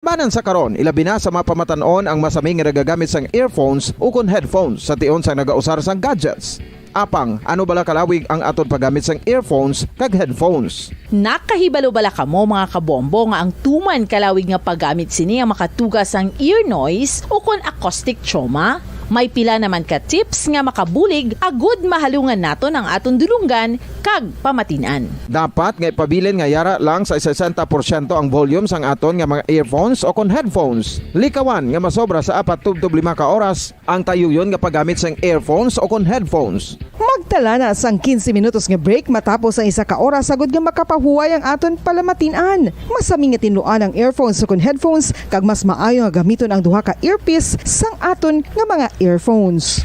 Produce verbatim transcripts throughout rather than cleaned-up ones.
Banan sa karon, ilabi na sa mga pamatan-on ang masami nga nagagamit sang earphones ukon headphones sa tion sang nagausar sang gadgets. Apang, ano bala kalawig ang aton paggamit sang earphones kag headphones? Nakahibalo bala kamo, mga kabombo, nga ang tuman kalawig nga paggamit sini ang makatuga sang ear noise ukon acoustic trauma? May pila naman ka tips nga makabulig agud mahalungan naton ang aton dulonggan kag pamatin-an. Dapat nga ipabilin nga yara lang sa sesenta porsyento ang volume sang aton nga mga earphones o kon headphones. Likawan nga masobra sa apat tubtob lima ka oras ang tayuyon nga paggamit sang earphones o kon headphones. Magtala na sang quince minutos nga break matapos ang isa ka oras agud nga makapahuway ang aton palamatin-an. Masami nga tinluan ang earphones o kon headphones, kag mas maayo nga gamiton ang duha ka earpiece sang aton nga mga earphones.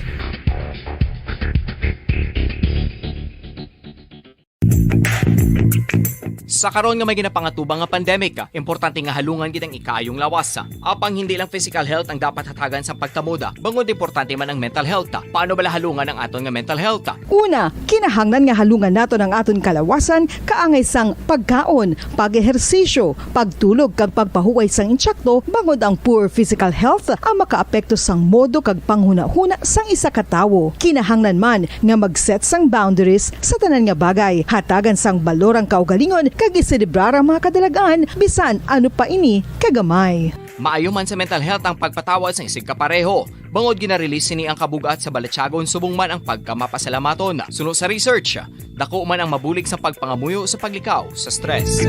Sa karon nga may ginapangatubang nga pandemic, importante nga halungan gid ang ikaayong lawas. Apang hindi lang physical health ang dapat hatagan sang pagtamod, bangod importante man ang mental health. Paano bala halungan ang aton nga mental health? Una, kinahanglan nga halungan naton ang aton kalawasan kaangay sang pagkaon, pag-ehersisyo, pagtulog kag pagpahuway sang intsakto, bangod ang poor physical health ang makaapekto sang modo kag panghunahuna sang isa ka tawo. Kinahanglan man nga mag-set sang boundaries sa tanan nga bagay, hatagan sang balor ang kaugalingon kag iselebrar ang mga kadalag-an bisan ano pa ini kagamay. Maayo man sa mental health ang pagpatawad sang isigkapareho, bangod gina-release sini ang kabug-at sa balatyagon subong man ang pagkamapasalamaton. Suno sa research, dako man ang mabulig sa pagpangamuyo sa paglikaw sa stress.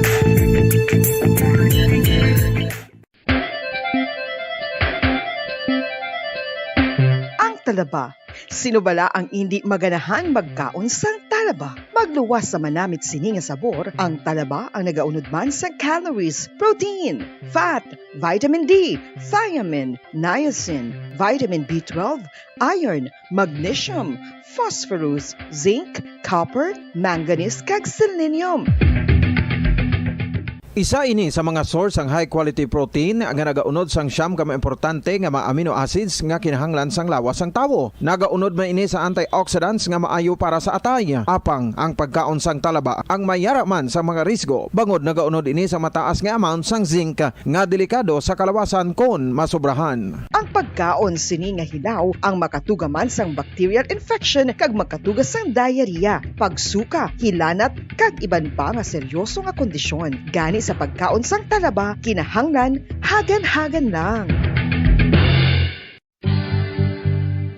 Ang talaba. Sino bala ang indi maganahan magkaon sang talaba? Magluwas sa manamit sini nga sabor, ang talaba ang nagaunod man sa calories, protein, fat, vitamin D, thiamine, niacin, vitamin B twelve, iron, magnesium, phosphorus, zinc, copper, manganese, kag selenium. Isa ini sa mga source sang high quality protein nga nagaunod sang siyam ka mga importante nga mga amino acids nga kinahanglan sang lawas sang tawo. Nagaunod man ini sa antioxidants nga maayo para sa atay. Apang ang pagkaon sang talaba ang mayara man sa mga risgo, bangod nagaunod ini sa mataas nga amount sang zinc nga delikado sa kalawasan kon masobrahan. Ang pagkaon sini nga hilaw ang makatuga man sang bacterial infection kag makatuga sang diarrhea, pagsuka, hilanat, kag iban pa nga seryoso nga kondisyon. Gani sa pagkaon sang talaba, kinahanglan hagan-hagan lang.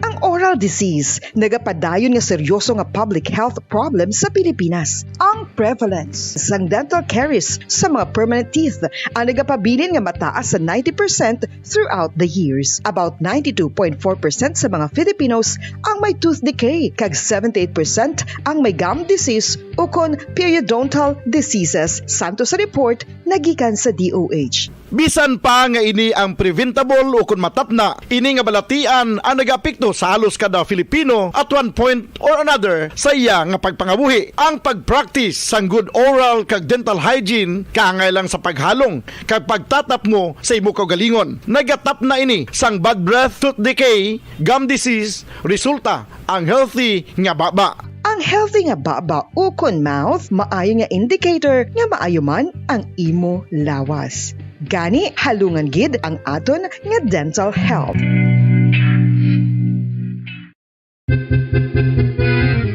Ang oral disease nagapadayon nga seryoso nga public health problem sa Pilipinas. Ang prevalence sang dental caries sa mga permanent teeth ang nagapabilin nga mataas sa ninety percent throughout the years. About ninety-two point four percent sa mga Filipinos ang may tooth decay, kag seventy-eight percent ang may gum disease ukon periodontal diseases, santo sa report nagikan sa D O H. Bisan pa nga ini ang preventable ukon matapna, ini nga balatian ang nagaapekto sa halos kada Filipino at one point or another sa iya nga pagpangabuhi. Ang pag-practice sang good oral kag dental hygiene kaangay lang sa paghalong kag pagtatapmo sa imo kaugalingon. Nagatapna ini sang bad breath, tooth decay, gum disease, resulta ang healthy nga baba. Ang healthy nga baba ukon mouth maayo nga indicator nga maayo man ang imo lawas. Gani, halungan gid ang aton nga dental health.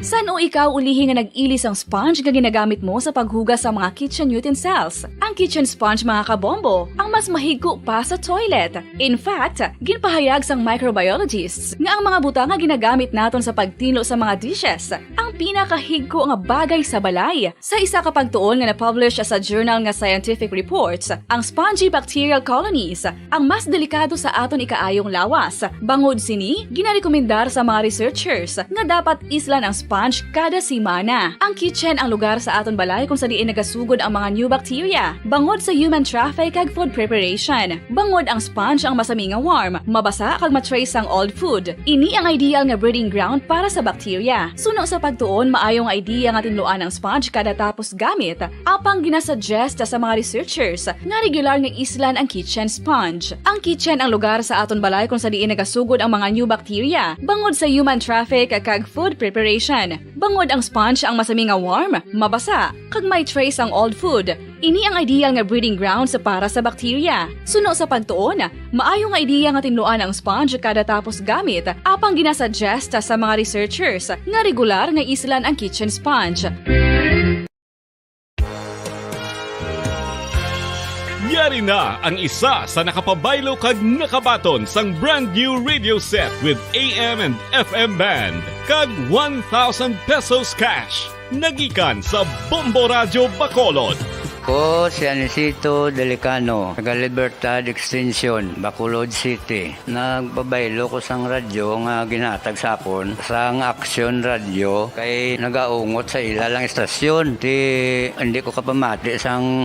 San-o ikaw ulihi nga nag-ili sang sponge nga ginagamit mo sa paghugas sa mga kitchen utensils? Ang kitchen sponge, mga kabombo, ang mas mahigko pa sa toilet. In fact, ginpahayag sang microbiologists nga ang mga butang nga ginagamit naton sa pagtinlo sa mga dishes ang pinakahigko nga bagay sa balay. Sa isa ka pagtuon nga na-publish sa journal nga Scientific Reports, ang spongy bacterial colonies ang mas delikado sa aton ikaayong lawas. Bangod sini, ginarekomendar sa mga researchers nga dapat islan ang sponge kada semana. Ang kitchen ang lugar sa aton balay kung sa diin nagasugod ang mga new bacteria, bangod sa human traffic kag food preparation. Bangod ang sponge ang masami nga warm, mabasa kag ma-trace sang old food. Ini ang ideal nga breeding ground para sa bacteria. Suno sa pagtuon, maayo nga idea nga tinluan ang sponge kada tapos gamit. Apang ginasuggest sa mga researchers nga regular nga islan ang kitchen sponge. Ang kitchen ang lugar sa aton balay kung sa diin nagasugod ang mga new bacteria, bangod sa human traffic kag food preparation. Bangod ang sponge ang masami nga warm, mabasa, kag may trace ang old food. Ini ang ideal nga breeding grounds para sa bakterya. Suno sa pagtuon, maayo nga ideya nga tinluan ang sponge kada tapos gamit, apang ginasuggest sa mga researchers nga regular nga islan ang kitchen sponge. Yari na ang isa sa nakapabaylo kag nakabaton sang brand new radio set with A M and F M band kag one thousand pesos cash. Nagikan sa Bombo Radyo Bacolod. Ko si Anisito Delicano, taga Libertad Extension, Bacolod City. Nagpabaylo ko sang radyo nga ginhatag sa akon sang Aksyon Radyo kay nagaungot sa ila lang istasyon. Ti hindi ko kapamati sang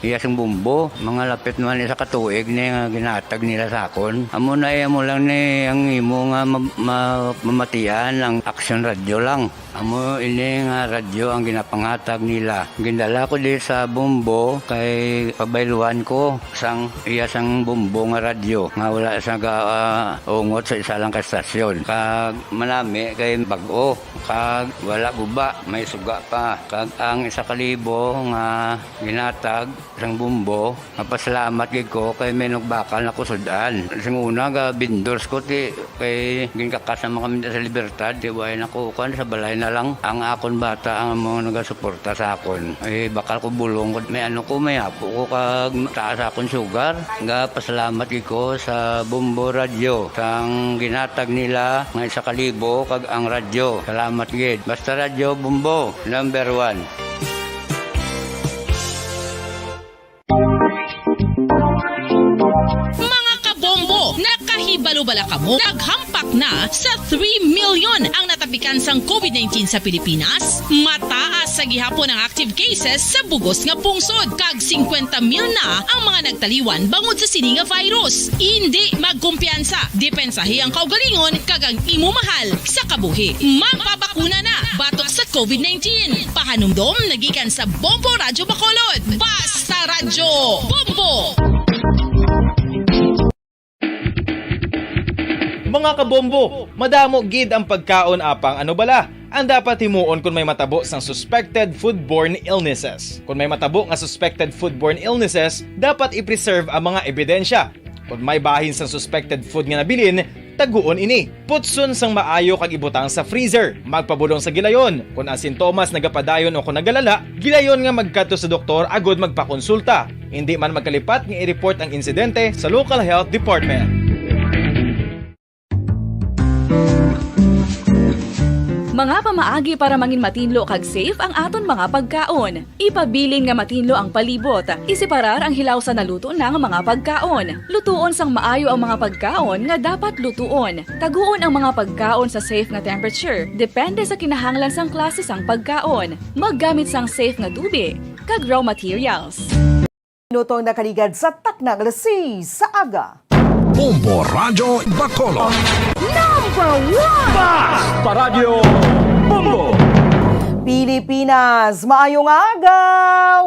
iya sang bumbo. Mga lapit naman isa ka tuig ni nga ginhatag nila sa akon. Amo na iya mo lang ni ang imo nga ma- ma- mamatian ang Aksyon Radyo lang. Amo ini nga radyo ang ginapanghatag nila. Gindala ko di sa Bombo kay pabayluan ko sang iya sang Bombo nga radyo nga wala sa ga, ah, ungot sa isa lang ka estasyon. Kag manami kay bag-o kag wala guba, may suga pa. Kag ang isa ka libo nga ginatag sang Bombo, mapasalamat gid ko kay may nagbakal na ko sud-an. Sing una ga vendors ko ti kay ginkakas naman kami sa Libertad, ti way na ko kuan sa balay na lang. Ang akon bata ang mga nagasuporta sa akon. Eh, bakal ko bulong ko, may ano ko, may apo ko kag taas akon sugar. Ga pasalamat gid ko sa Bombo Radyo sang ginatag nila nga isa ka libo kag ang radyo. Salamat gid. Basta Radyo Bombo, number one. Mga kabombo, nakahibalo bala kamo? Naghampak na sa three million ang natapikan sang COVID nineteen sa Pilipinas. Mataas sa gihapon ang active cases sa bugos nga pungsod, kag singkwenta mil na ang mga nagtaliwan bangod sa sini nga virus. Indi magkumpiyansa, depensahi ang kaugalingon kag ang imo mahal sa kabuhi. Magpabakuna na batok sa COVID nineteen. Pahanumdom nagikan sa Bombo Radyo Bacolod. Basta Radyo Bombo! Mga kabombo, madamo gid ang pagkaon apang ano bala ang dapat himuon kon may matabo sang suspected foodborne illnesses. Kon may matabo nga suspected foodborne illnesses, dapat i-preserve ang mga ebidensya. Kon may bahin sang suspected food nga nabilin, taguon ini. Putson sang maayo kag ibutang sa freezer. Magpabulong sa gilayon. Kon ang sintomas nagapadayon o kon nagalala, gilayon nga magkadto sa doktor agud magpakonsulta. Indi man magkalipat nga i-report ang insidente sa local health department. Mga pamaagi para mangin matinlo kag safe ang aton mga pagkaon. Ipabilin nga matinlo ang palibot. Iseparar ang hilaw sa naluto na nga mga pagkaon. Lutuon sang maayo ang mga pagkaon nga dapat lutuon. Taguon ang mga pagkaon sa safe nga temperature, depende sa kinahanglan sang klase sang pagkaon. Maggamit sang safe nga tubi kag raw materials. Minuto ang nakaligad sa takna nga alas seis sa aga. Bombo Radyo Bacolod. Number one! Basta Radyo Bombo! Pilipinas, maayong aga!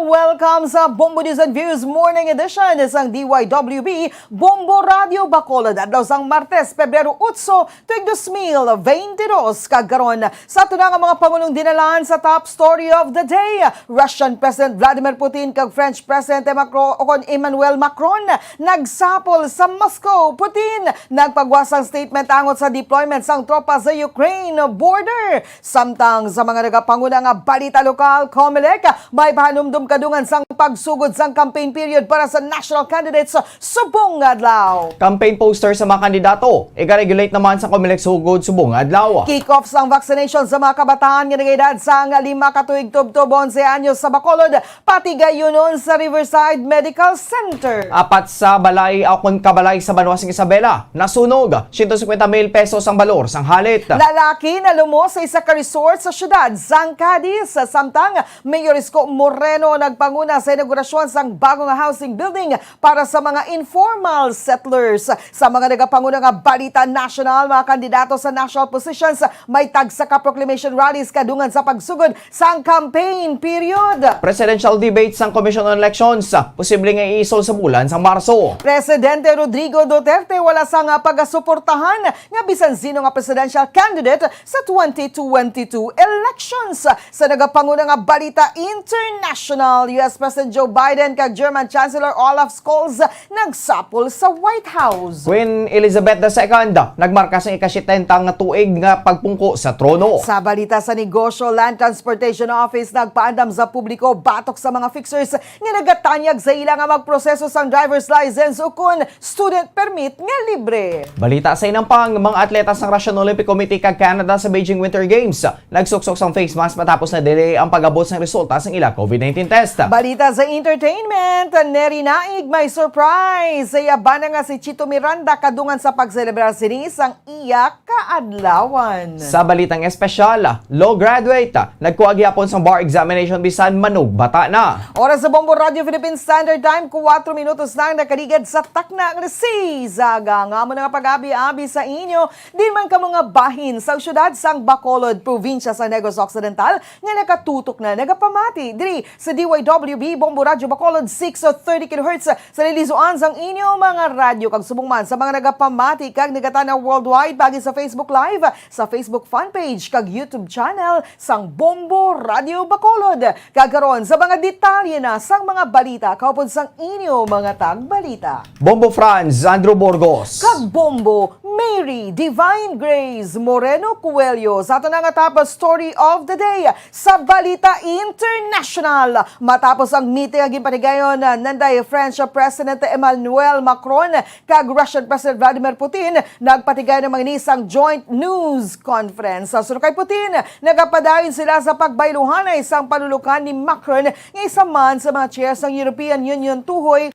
Welcome sa Bombo News and Views Morning Edition sang D Y W B Bombo Radyo Bacolod, adlaw sang Martes, Pebrero otso, tuig dos mil veinte dos. Kag karon, sa ato na nga mga pangulong dinalan sa top story of the day, Russian President Vladimir Putin kag French Presidente Macron, o kon Emmanuel Macron, nagsapol sa Moscow. Putin nagpagwa sang statement angot sa deployment sang tropa sa Ukraine border. Samtang sa mga nagapanguna nga balita lokal, Comelec, may pahanumdom kadungan sang pagsugod sang campaign period para sa national candidates subong nga adlaw. Campaign poster sa mga kandidato, iga-regulate naman sa Comelec sugod subong nga adlaw. Kick-off sang vaccination sa mga kabataan nga nagaedad sang lima ka tuig tubtob onse anyos sa Bacolod, patigayunon sa Riverside Medical Center. Apat sa balay o kon kabalay sa banwa sang Isabela nasunog. Siyento singkwenta mil pesos ang balor sang halit. Lalaki nalumos sa isa ka resort sa siyudad sang Cadiz, samtang Mayor Isko Moreno nagpanguna sa inaugurasyon sang bago nga housing building para sa mga informal settlers. Sa mga nagapanguna nga balita nasyonal, mga kandidato sa national positions may tagsa ka proclamation rallies kadungan sa pagsugod sang campaign period. Presidential debate sang Commission on Elections, posible nga iisol sa bulan sang Marso. Presidente Rodrigo Duterte wala sang pagasuportahan nga bisan sino nga presidential candidate sa twenty twenty-two elections. Sa nagapanguna nga balita international, U S President Joe Biden kag German Chancellor Olaf Scholz nagsapol sa White House. Queen Elizabeth the Second nagmarka sang ika-setenta nga tuig nga pagpungko sa trono. Sa balita sa negosyo, Land Transportation Office nagpaandam sa publiko batok sa mga fixers nga nagatanyag sa ila nga magproseso sang driver's license ukon student permit nga libre. Balita sa inampang, mga atleta sang Russian Olympic Committee kag Canada sa Beijing Winter Games nagsuksok sang face mask matapos na delay ang pag-abot sang resulta sang ila covid nineteen test. Balita sa entertainment, Neri Naig may surprise sa iya bana nga si Chito Miranda kadungan sa pagselebrar sini sang iya kaadlawan. Sa balitang espesyal, law graduate nagkuha gihapon sang bar examination bisan manugbata na. Oras sa Bombo Radio Philippine Standard Time, kuwatro minutos na ang nakaligad sa takna nga si Zaga. Nga amo na nga pag-abi-abi sa inyo, din man kamo nga bahin sang siyudad sang Bacolod, probinsya sa Negros Occidental, nga nakatutok na nagapamati diri sa D Y W B Bombo Radio Bacolod, six thirty kilohertz sa lilisuan sang inyo mga radyo, kag subong man sa mga nagapamati kag nagatan-aw worldwide paagi sa Facebook Live, sa Facebook fan page kag YouTube channel sang Bombo Radio Bacolod. Kag karon, sa mga detalye na sang mga balita kaupod sang inyo mga tagbalita, Bombo Franz Andrew Burgos kag Bombo Mary Divine Grace Moreno Coelho, sa aton nga top story of the day. Sa balita international, matapos ang meeting nga ginpatigayon, ah, nanday French President Emmanuel Macron kag Russian President Vladimir Putin, nagpatigayon ang mga ini sang joint news conference. Sa sunod kay Putin, nagapadayon sila sa pagbayluhanay sang panulukan ni Macron nga isa man sa mga chair sang European Union tuhoy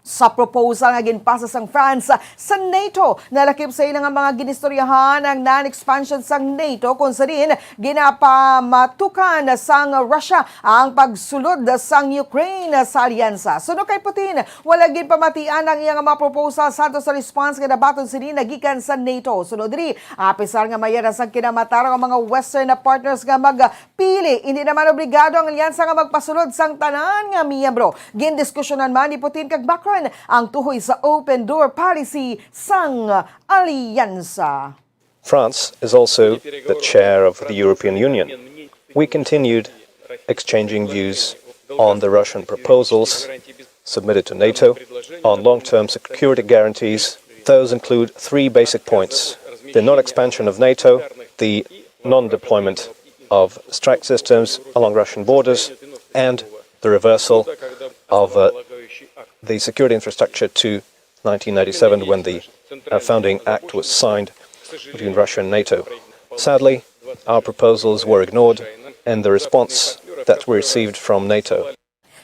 sa proposal nga ginpasa sang France sa NATO. Nalakip sa ila nga mga ginistoryahan ang non-expansion sang NATO, kung sa diin ginapamatukan sang Russia ang pagsulod sang Ukraine sa alyansa. Suno kay Putin, wala ginpamatian ang iya nga mga proposal sa ato sa response nga nabaton sini nagikan sa NATO. Sunod diri, apisar nga mayara sang kinamatarong ang mga Western na partners nga mag pili, hindi naman obligado ang alyansa nga magpasulod sang tanan nga miyembro. Gindiskusyonan man ni Putin kag Macron ang tuhoy sa open door policy sang alyansa. France is also the chair of the European Union. We continued exchanging views on the Russian proposals submitted to NATO on long-term security guarantees. Those include three basic points: the non-expansion of NATO, the non-deployment of strike systems along Russian borders, and the reversal of, uh, the security infrastructure to nineteen ninety-seven, when the, uh, founding act was signed between Russia and NATO. Sadly, our proposals were ignored, and the response that we received from NATO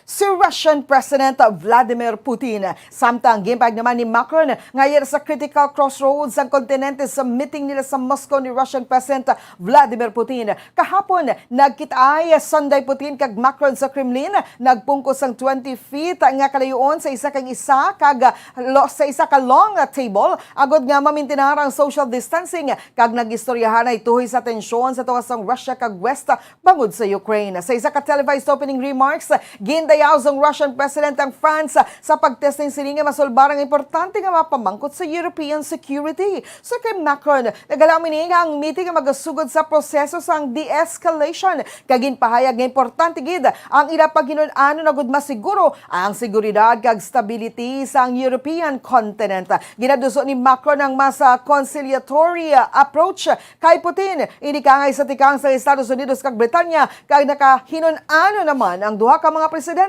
Si Russian President Vladimir Putin. Samtang ginpahayag naman ni Macron nga iya sa critical crossroads ang kontinente sa meeting nila sa Moscow ni Russian President Vladimir Putin. Kahapon, nagkit-ay sanday Putin kag Macron sa Kremlin, nagpungko sang twenty feet nga kalayuon sa isa kag isa kag lo-, sa isa ka long table, agod nga mamintinar ang social distancing, kag nag-istoryahanay tuhoy sa tensyon sa tunga sang Russia kag West bangod sa Ukraine. Sa isa ka televised opening remarks, gindayaw sang Russian President ang France sa pagtesting sini nga masulbar ang importante nga mga pamangkot sa European security. Sa kay Macron, nagalaom ini nga ang meeting nga magasugod sa proseso sang de-escalation, kag ginpahayag nga importante gid ang ila paghinun-anon agud masiguro ang seguridad kag stability sang European continent. Ginaduso ni Macron ang mas, ah, conciliatory, ah, approach kay Putin, ini kaangay sa tikang sa Estados Unidos kag Britanya, kag nakahinun-anon naman ang duha ka mga presidente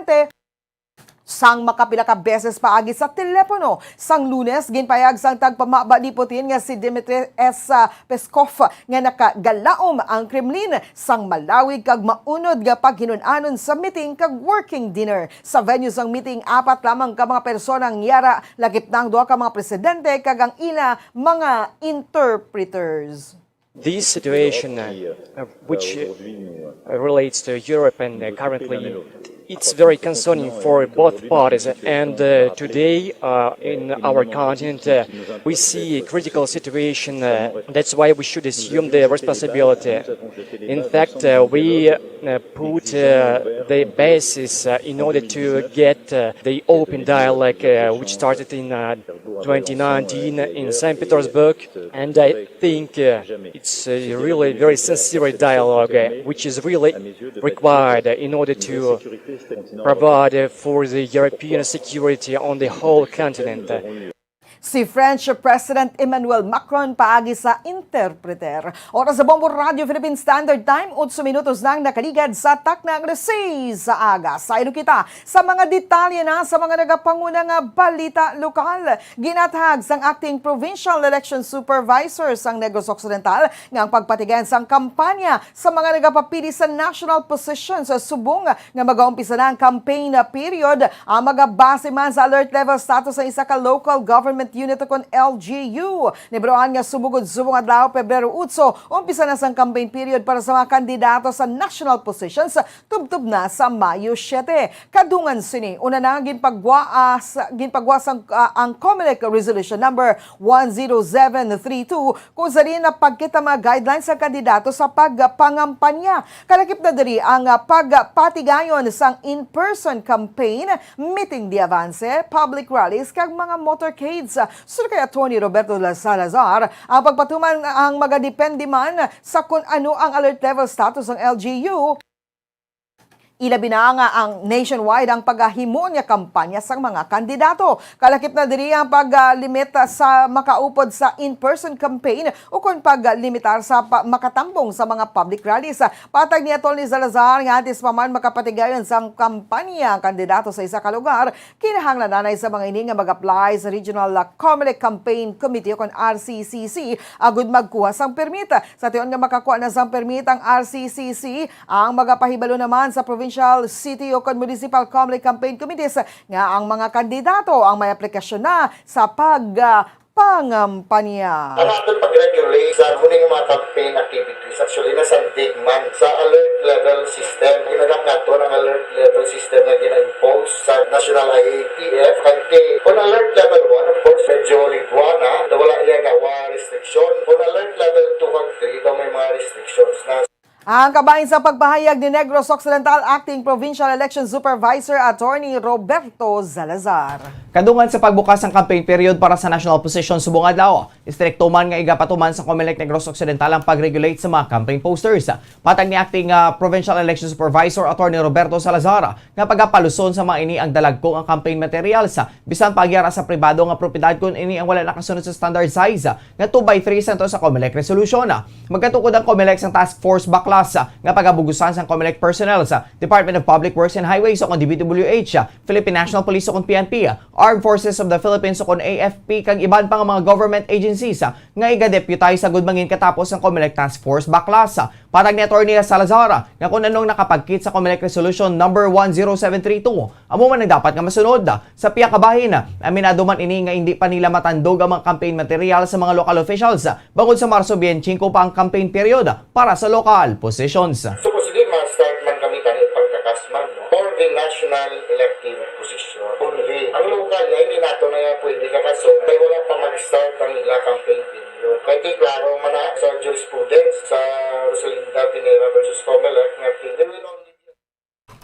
sang makapila ka beses paagi sa telepono. Sang Lunes, ginpahayag sang tagpamaba ni Putin nga si Dmitry S. Peskov nga nakagalaom ang Kremlin sang malawig kag maunod nga paghinun-anon sa meeting kag working dinner. Sa venue sang meeting, apat lamang ka mga persona ang yara, lakip na ang duha ka mga presidente kag ang ila mga interpreters. This situation, uh, uh, which, uh, relates to Europe and, uh, currently It's very concerning for both parties, and uh, today uh, in our continent uh, we see a critical situation. Uh, that's why we should assume the responsibility. In fact, uh, we uh, put uh, the basis uh, in order to get uh, the open dialogue uh, which started in uh, twenty nineteen in Saint Petersburg, and I think uh, it's uh, really very sincere dialogue uh, which is really required uh, in order to provide uh, for the European security on the whole continent. Si French President Emmanuel Macron paagi sa interpreter. Oras sa Bombo Radio Philippine Standard Time, otso minutos nang nakaligad sa takna nga alas seis sa aga. Saylo kita sa mga detalye na sa mga nagapanguna nga balita lokal. Ginathag sang Acting Provincial Election Supervisor sang Negros Occidental nga ang pagpatigayon sang kampanya sa mga nagapapili sa national position sa subong nga magaumpisa na ang campaign period ang magabase man sa alert level status sa isa ka local government unit ukon L G U. Nibaluan nga subong gud subong adlaw, Pebrero otso, umpisa na sang campaign period para sa mga kandidato sa national positions tubtob na sa Mayo siete. Kadungan sini, una na ginpagwa, ah, sa, ginpagwa sang, ah, ang COMELEC Resolution Number one zero seven three two, kung sa diin napagkit ang mga guidelines sa kandidato sa pagpangampanya. Kalakip na diri ang, ah, pagpatigayon sang in-person campaign, meeting de avance, public rallies, kag mga motorcades. Suno kay Attorney Roberto Salazar, ang pagpatuman ang magadepende man sa kun ano ang alert level status sang L G U. Ilabi na nga ang nationwide ang pagahimo nga kampanya sang mga kandidato. Kalakip na diri ang paglimit sa makaupod sa in-person campaign ukon paglimitar sa pa- makatambong sa mga public rallies. Patag ni Attorney Salazar nga antes pa man makapatigayon sang kampanya ang kandidato sa isa ka lugar, kinahanglan anay sa mga ini nga mag-apply sa Regional COMELEC Campaign Committee ukon R C C C agud magkuha sang permit. Sa tion nga makakuha na sang permit ang R C C C, ang magapahibalo naman sa provincial, city, ukon municipal COMELEC campaign committees nga ang mga kandidato ang may aplikasyon na sa pag, ah, pangampanya. Ang aton pag-regulate sa muning mga campaign activities, actually, nasandig man sa alert level system. Ginagap nato ang alert level system nga gina-impose sa National I A T F. Kag kay, kung alert level one, of course, medyo ligwa na, na wala iya gawa restriction. Kung alert level two kag three, daw may mga restrictions na. Ang kabahin sa pagpahayag ni Negros Occidental Acting Provincial Election Supervisor Attorney Roberto Salazar. Kadungan sa pagbukas sang campaign period para sa national position subong adlaw, istrikto man nga igapatuman sa COMELEC Negros Occidental ang pag-regulate sa mga campaign posters. Patag ni Acting, ah, Provincial Election Supervisor Attorney Roberto Salazar nga pagapaluson sa mga ini ang dalagko nga campaign materials, bisan pa agyara sa pribado nga propiedad kon ini ang wala nakasunod sa standard size nga two by three santo sa COMELEC resolution. Magkatukod ang COMELEC sang Task Force Baklas nga pagabugusan sang COMELEC personnel sa Department of Public Works and Highways o kon D P W H, Philippine National Police o kon P N P, Armed Forces of the Philippines o kon A F P, kag iban pa nga mga government agencies nga iga-deputize sa gud mangin katapos ang COMELEC Task Force Baklas. Patag ni Attorney Salazar nga kon anong nakapagkit sa COMELEC Resolution Number one zero seven three two, amo man ang dapat nga masunod. Sa pihak kabahin, aminado man ini nga hindi pa nila matandog ang mga campaign material sa mga local officials bangod sa Marso twenty-five pa ang campaign period para sa local positions. Supposedly, ma-start man kami tani pagkakasman, no? For the national elective position only. Ang local niya, hindi nato na niya pwede kakaso kay wala pa mag-start ang ila campaign period. Kay di klaro man na sa jurisprudence sa Rosalinda Pineda versus COMELEC nga they will only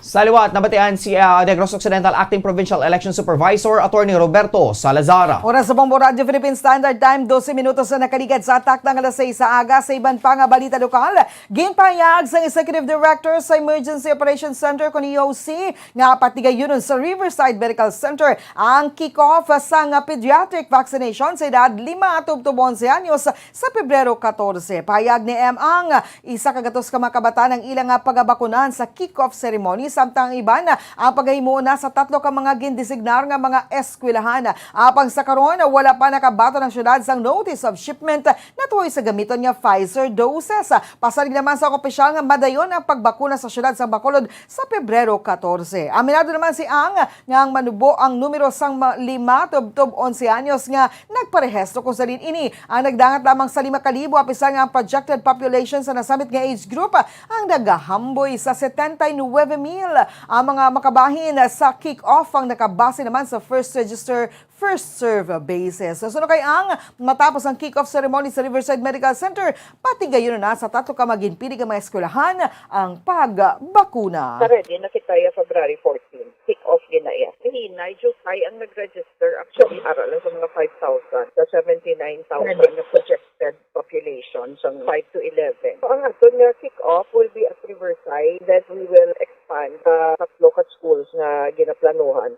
Sa liwat, nabatian si, ah, Negros Occidental Acting Provincial Election Supervisor Attorney Roberto Salazar. Oras sa Bombo Radyo Philippine Standard Time, dose minutos na nakaligad sa takna nga alas sais sa aga. Sa iban pa nga balita lokal, ginpahayag sang Executive Director sa Emergency Operations Center kon E O C nga patigayunon sa Riverside Medical Center ang kick-off sang pediatric vaccination sa edad lima tubtob onse anyos sa Pebrero katorse. Pahayag ni M. Ang isa ka gatos ka mga kabataan ang ila nga pagabakunan sa kick-off ceremony, samtang ang iban ang pagahimuon na sa tatlo ka mga gindesignar nga mga eskwelahan. Apang sa karon, wala pa nakabaton ang syudad sang notice of shipment natuhoy sa gamiton nga Pfizer doses. Pasalig naman sa opisyal nga madayon ang pagbakuna sa syudad sang Bacolod sa Pebrero katorse. Aminado naman si Ang nga ang manubo ang numero sang ma-, lima tubtob onse anyos nga nagparehistro, kung sa diin ini ang nagdangat lamang sa lima ka libo, apisar nga ang projected population sa nasambit nga age group ang nagahamboy sa setenta y nuebe mil Ang mga makabahin sa kick-off ang nakabase naman sa first register, first serve basis. Suno kay ang matapos ang kick-off ceremony sa Riverside Medical Center, patigayon na sa tatlo ka maginpili nga mga eskwelahan ang pagbakuna. Sa ready na kita ya February fourteen. Kick-off gid na iya. Hinay, Jutay ang nag-register. Actually, ara lang sa mga five thousand. Sa seventy-nine thousand na projected population sa five to eleven. So, ang aton nga kick-off will be at Riverside. Then we will expand sa tatlo ka schools nga ginaplanuhan.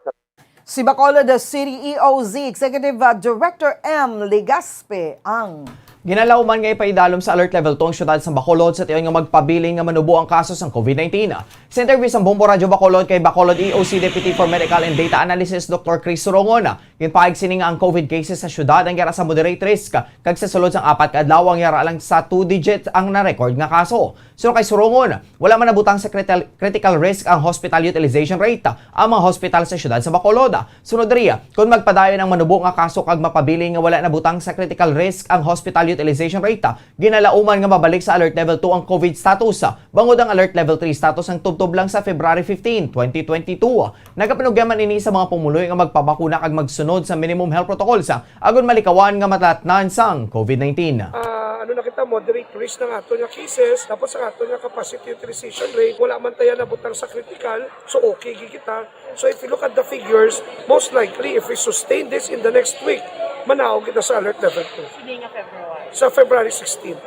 Si Bacolod City E O Z Executive, uh, Director M Legaspi ang Ginalauman nga ipaidalom sa Alert Level two ang siyudad sa Bacolod sa tion nga magpabilin nga manubo ang kaso sang COVID nineteen. Sa interview sang Bombo Radyo Bacolod kay Bacolod E O C Deputy for Medical and Data Analysis, Doktor Chris Surongon, ginpahayag sini nga ang COVID cases sa siyudad ang yara sa moderate risk, kag sa sulod sang apat ka adlaw ang yara lang sa two digit ang na-record nga kaso. Suno kay Surongon, wala man nabutang sa critical, critical risk ang hospital utilization rate, ang mga hospital sa siyudad sa Bacolod. Sunod diri, kung magpadayon ang manubo nga kaso kag mapabilin nga wala nabutang sa critical risk ang hospital utilization rate, ginalauman nga mabalik sa Alert Level two ang COVID status, bangod ang Alert Level three status ang tubtob lang sa February fifteen, twenty twenty-two. Nagapanugyaman ini sa mga pumuluyo nga magpabakuna kag magsunod sa minimum health protocols, agon malikawan nga matatnan sang COVID nineteen. Ah, ano na kita, moderate risk na nga aton nga cases, tapos ang aton nga capacity utilization rate, wala man tayo nabutang sa critical, so okay gid kita. So if you look at the figures, most likely if we sustain this in the next week, manaog kita sa Alert Level two. Sige nga February. Sa February sixteen.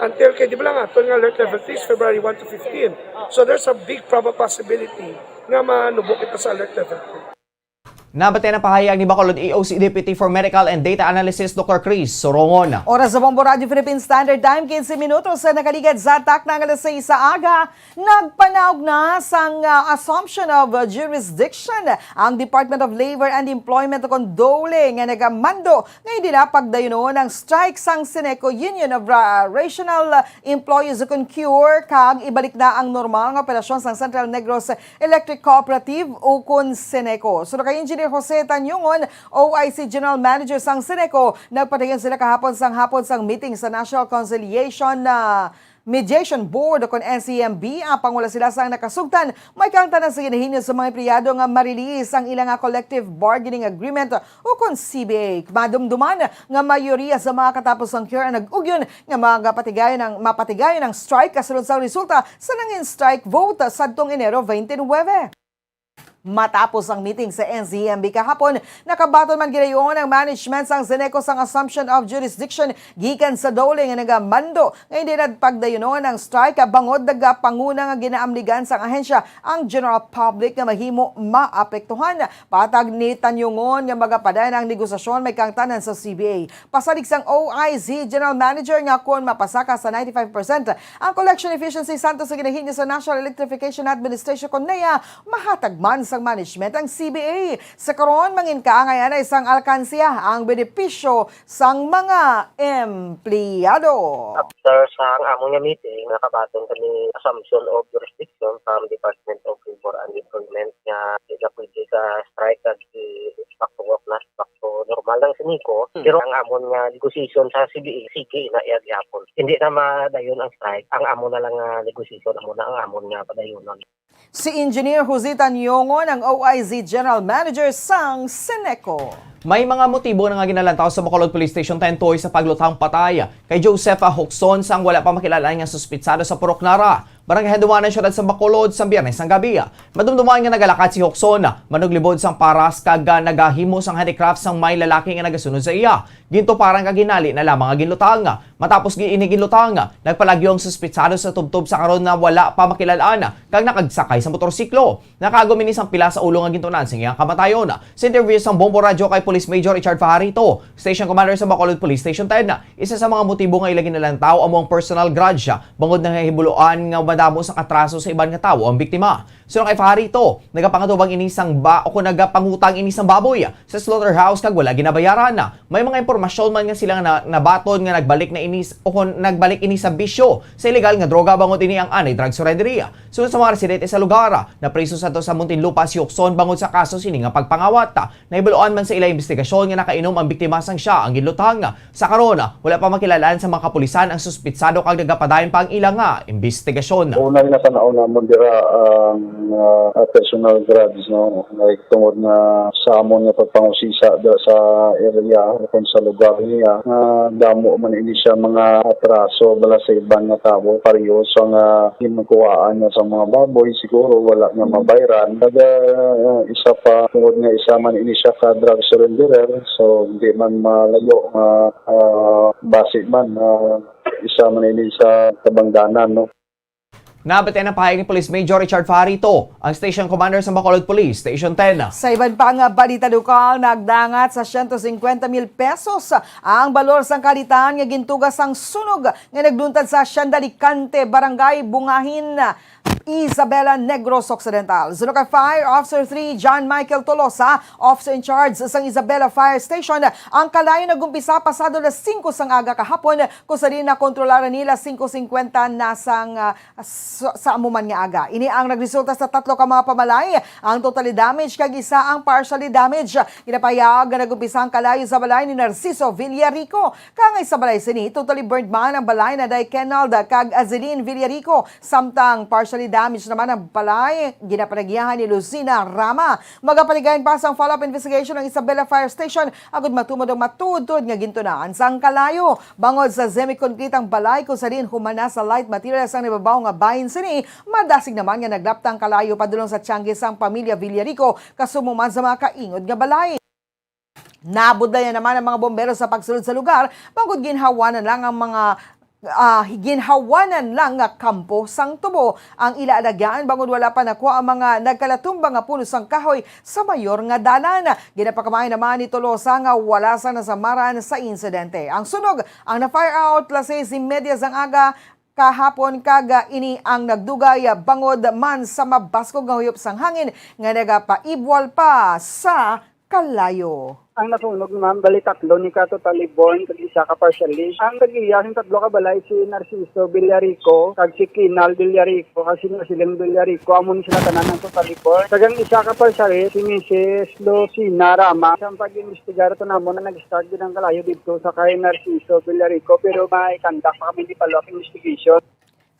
Until kay, di ba lang aton nga Alert Level three is February one to fifteen. So there's a big prob-, possibility nga manubo kita sa Alert Level two. Nabatian ang pahayag ni Bacolod E O C Deputy for Medical and Data Analysis, Doktor Chris Sorongon. Oras sa Bombo Radyo Philippine Standard Time, quince minutos sa nakaligad sa takna nga alas sais sa aga. Nagpanaog na sang, ah, assumption of, ah, jurisdiction ang Department of Labor and Employment ukon DOLE nga nagamando nga hindi na pagdayunon ang strike sang Ceneco, Union of Ra-, Rational Employees ukon CURE, kag ibalik na ang normal nga operasyon sang Central Negros Electric Cooperative ukon Ceneco. Suno kay Engineer Jose Tanyungon, O I C General Manager sang Ceneco, nagpadayon sila kahapon sang hapon sang meeting sa National Conciliation, ah, Mediation Board ukon N C M B, apang wala sila sang nakasugtan. May kang tanan sa ginahinyo sa mga empleyado nga ma-release ang ila nga collective bargaining agreement ukon C B A. Madumduman nga mayoriya sa mga katapos sang CURE ang nag-ugyon nga magapatigayon ang, mapatigayon ang strike kasunod sa resulta sa nangin strike vote sadtong Enero twenty-nine. Matapos ang meeting sa N C M B kahapon, nakabaton man gidayon ang management sang Ceneco sang assumption of jurisdiction gikan sa DOLE nga nagamando nga hindi na pagdayunon ang strike bangod nagapanguna nga ginaamligan sang ahensya ang general public nga mahimo maapektuhan. Patag ni Tanyungon nga magapadayon ang negosasyon may kangtanan sa C B A. Pasalig sang O I C General Manager nga kon mapasaka sa ninety-five percent ang collection efficiency santo sa ginahinyo sa National Electrification Administration kon NEA, mahatag man sang management ang C B A. Sa karon, mangin kaangay anay sang alkansiya ang benepisyo sang mga empleyado. After sang amon nga meeting, nakabaton kami assumption of jurisdiction from Department of Labor and Employment nga sila pwede ka strike kag i-back to work na, back to normal lang si Nico. Hmm. Pero ang amon nga negosasyon sa C B A, sige na iya gihapon. Hindi na madayon ang strike. Ang amon na lang nga negosasyon, amo na ang amon nga padayonon. Si Engineer Jose Tanyongon ang O I Z General Manager sang Ceneco. May mga motibo na nga ginalantaw sa Bacolod Police Station ten tuhoy sa paglutang patay kay Joseph Hucson sang wala pa makilala nga suspitsado sa Purok Nara, Barangay Handumanan, Siyudad sa Bacolod, sa Biyernes sang gabi. Madumduman nga nagalakat si Hucson, manuglibod sang paras kag, ah, nagahimo sang handicraft sang may lalaki nga nagasunod sa iya. Gintuparan kag hinali na lamang nga ginlutang. Matapos gi-, ini ginlutang, nagpalagyo ang suspitsado sa tubtob sa karon na wala pa makilal-an kag nakagsakay sa motorsiklo. Nakaagom ini sang pila sa ulo nga gintun-an sang iyang kamatayon. Sa interview sang Bombo Radyo kay Police Major Richard Fajarito, Station Commander sa Bacolod Police Station ten, isa sa mga motibo nga ila ginalantaw amo ang personal grudge, bangod nahibuloan nga madamo sang atraso sa iban nga tawo ang biktima. Suno kay Fajarito, nagapangatubang ini sang ba-, o kung nagapangutang ini sang baboy sa slaughterhouse kag wala ginabayaran. May mga impormasyon man nga sila nga na-, nabaton nga nagbalik na ini s-, o kung nagbalik ini sa bisyo sa ilegal nga droga bangod ini ang anay drug surrendery. Suno sa mga residente sa lugar, napriso sadto sa Muntinlupa si Hucson bangod sa kaso sini nga pagpangawat. Nahibaluan man sa ila imbestigasyon nga nakainom ang biktima sang sia ang ginlutang. Sa karon, wala pa makilal-an sa mga kapulisan ang suspitsado kag nagapadayon pa ang ila nga imbestigasyon. Una na sa naon namon dira ang, ah, personal grudge, no? Like, tungod nga sa amon nga pagpangusisa dira sa area, kung sa lugar niya, nga damo man ini siya mga atraso bala sa iban nga tawo, pareho sa nga ginkuhaan niya sa mga baboy, siguro wala nga mabayran. Kag, ah, isa pa, tungod nga isa man ini siya ka drug surrenderer, so hindi man malayo nga, ah, basi man, ah, isa man ini sa kabangdanan, no? Nabatian ang pahayag ni Police Major Richard Fajardo, ang Station Commander sa Bacolod Police Station ten. Sa iban pa nga balita lokal, nagdangat sa siyento singkwenta mil pesos ang balor sang kalitan nga gintuga sang sunog nga nagluntad sa Siandalicante, Barangay Bungahin, Isabela, Negros Occidental. Suno kay Fire Officer three John Michael Tolosa, Officer in Charge sang Isabela Fire Station, ang kalayo nagumpisa pasado las singko sang aga kahapon, kung sa diin nakontrolaran nila singko singkwenta na sang, ah, sa, sa amo man nga aga. Ini ang nagresulta sa tatlo ka mga pamalay ang totally damaged kag isa ang partially damaged. Ginapahayag nga nag-umpisa ang kalayo sa balay ni Narciso Villarico. Kaangay sa balay sini, totally burned man ang balay na day Kenald kag Azeline Villarico. Samtang partially damaged naman ang balay, ginapanagihan ni Lucina Rama. Magapatigayon pa sang follow-up investigation ang Isabela Fire Station agud matumod ang matuod-tuod nga gintunaan sang kalayo. Bangod sa semi-concrete ang balay, kung sa diin human na sa light materials ang nababaw nga bahin sini, madasig naman nga naglapta ang kalayo padulong sa tiyangge sang pamilya Villarico, kasumo man sa mga kaingod nga balay. Nabudlayan naman ang mga bombero sa pagsulod sa lugar, bangod ginhawanan lang ang mga, ah, ginhawanan lang nga kampo sang tubo ang ila alagaan, bangod wala pa nakuha ang mga nagkalatumba nga puno sang kahoy sa mayor nga dalan. Ginapakamay naman ni Tolosa nga wala sang nasamaran sa insidente. Ang sunog ang na-fire out las seis y media sang aga kahapon, kag, ah, ini ang nagdugay, ah, bangod man sa mabaskog nga huyop sang hangin nga nagapaibwal pa sa kalayo. Ang nasunog, ma'am, bali tatlo ni ka totally burned, kag isa ka partially. Ang tag-iya sing tatlo ka balay si Narciso Villarico, kag si Kinal Villarico, kag si Marceline Villarico, amo ni sila tanan ang totally burned. Kag ang isa ka partially si Missus Lucina Rama. Sa pag-imbestigar to namon na nag-start gid ang kalayo didto sa kay Narciso Villarico, pero may conduct pa kami di follow-up investigation.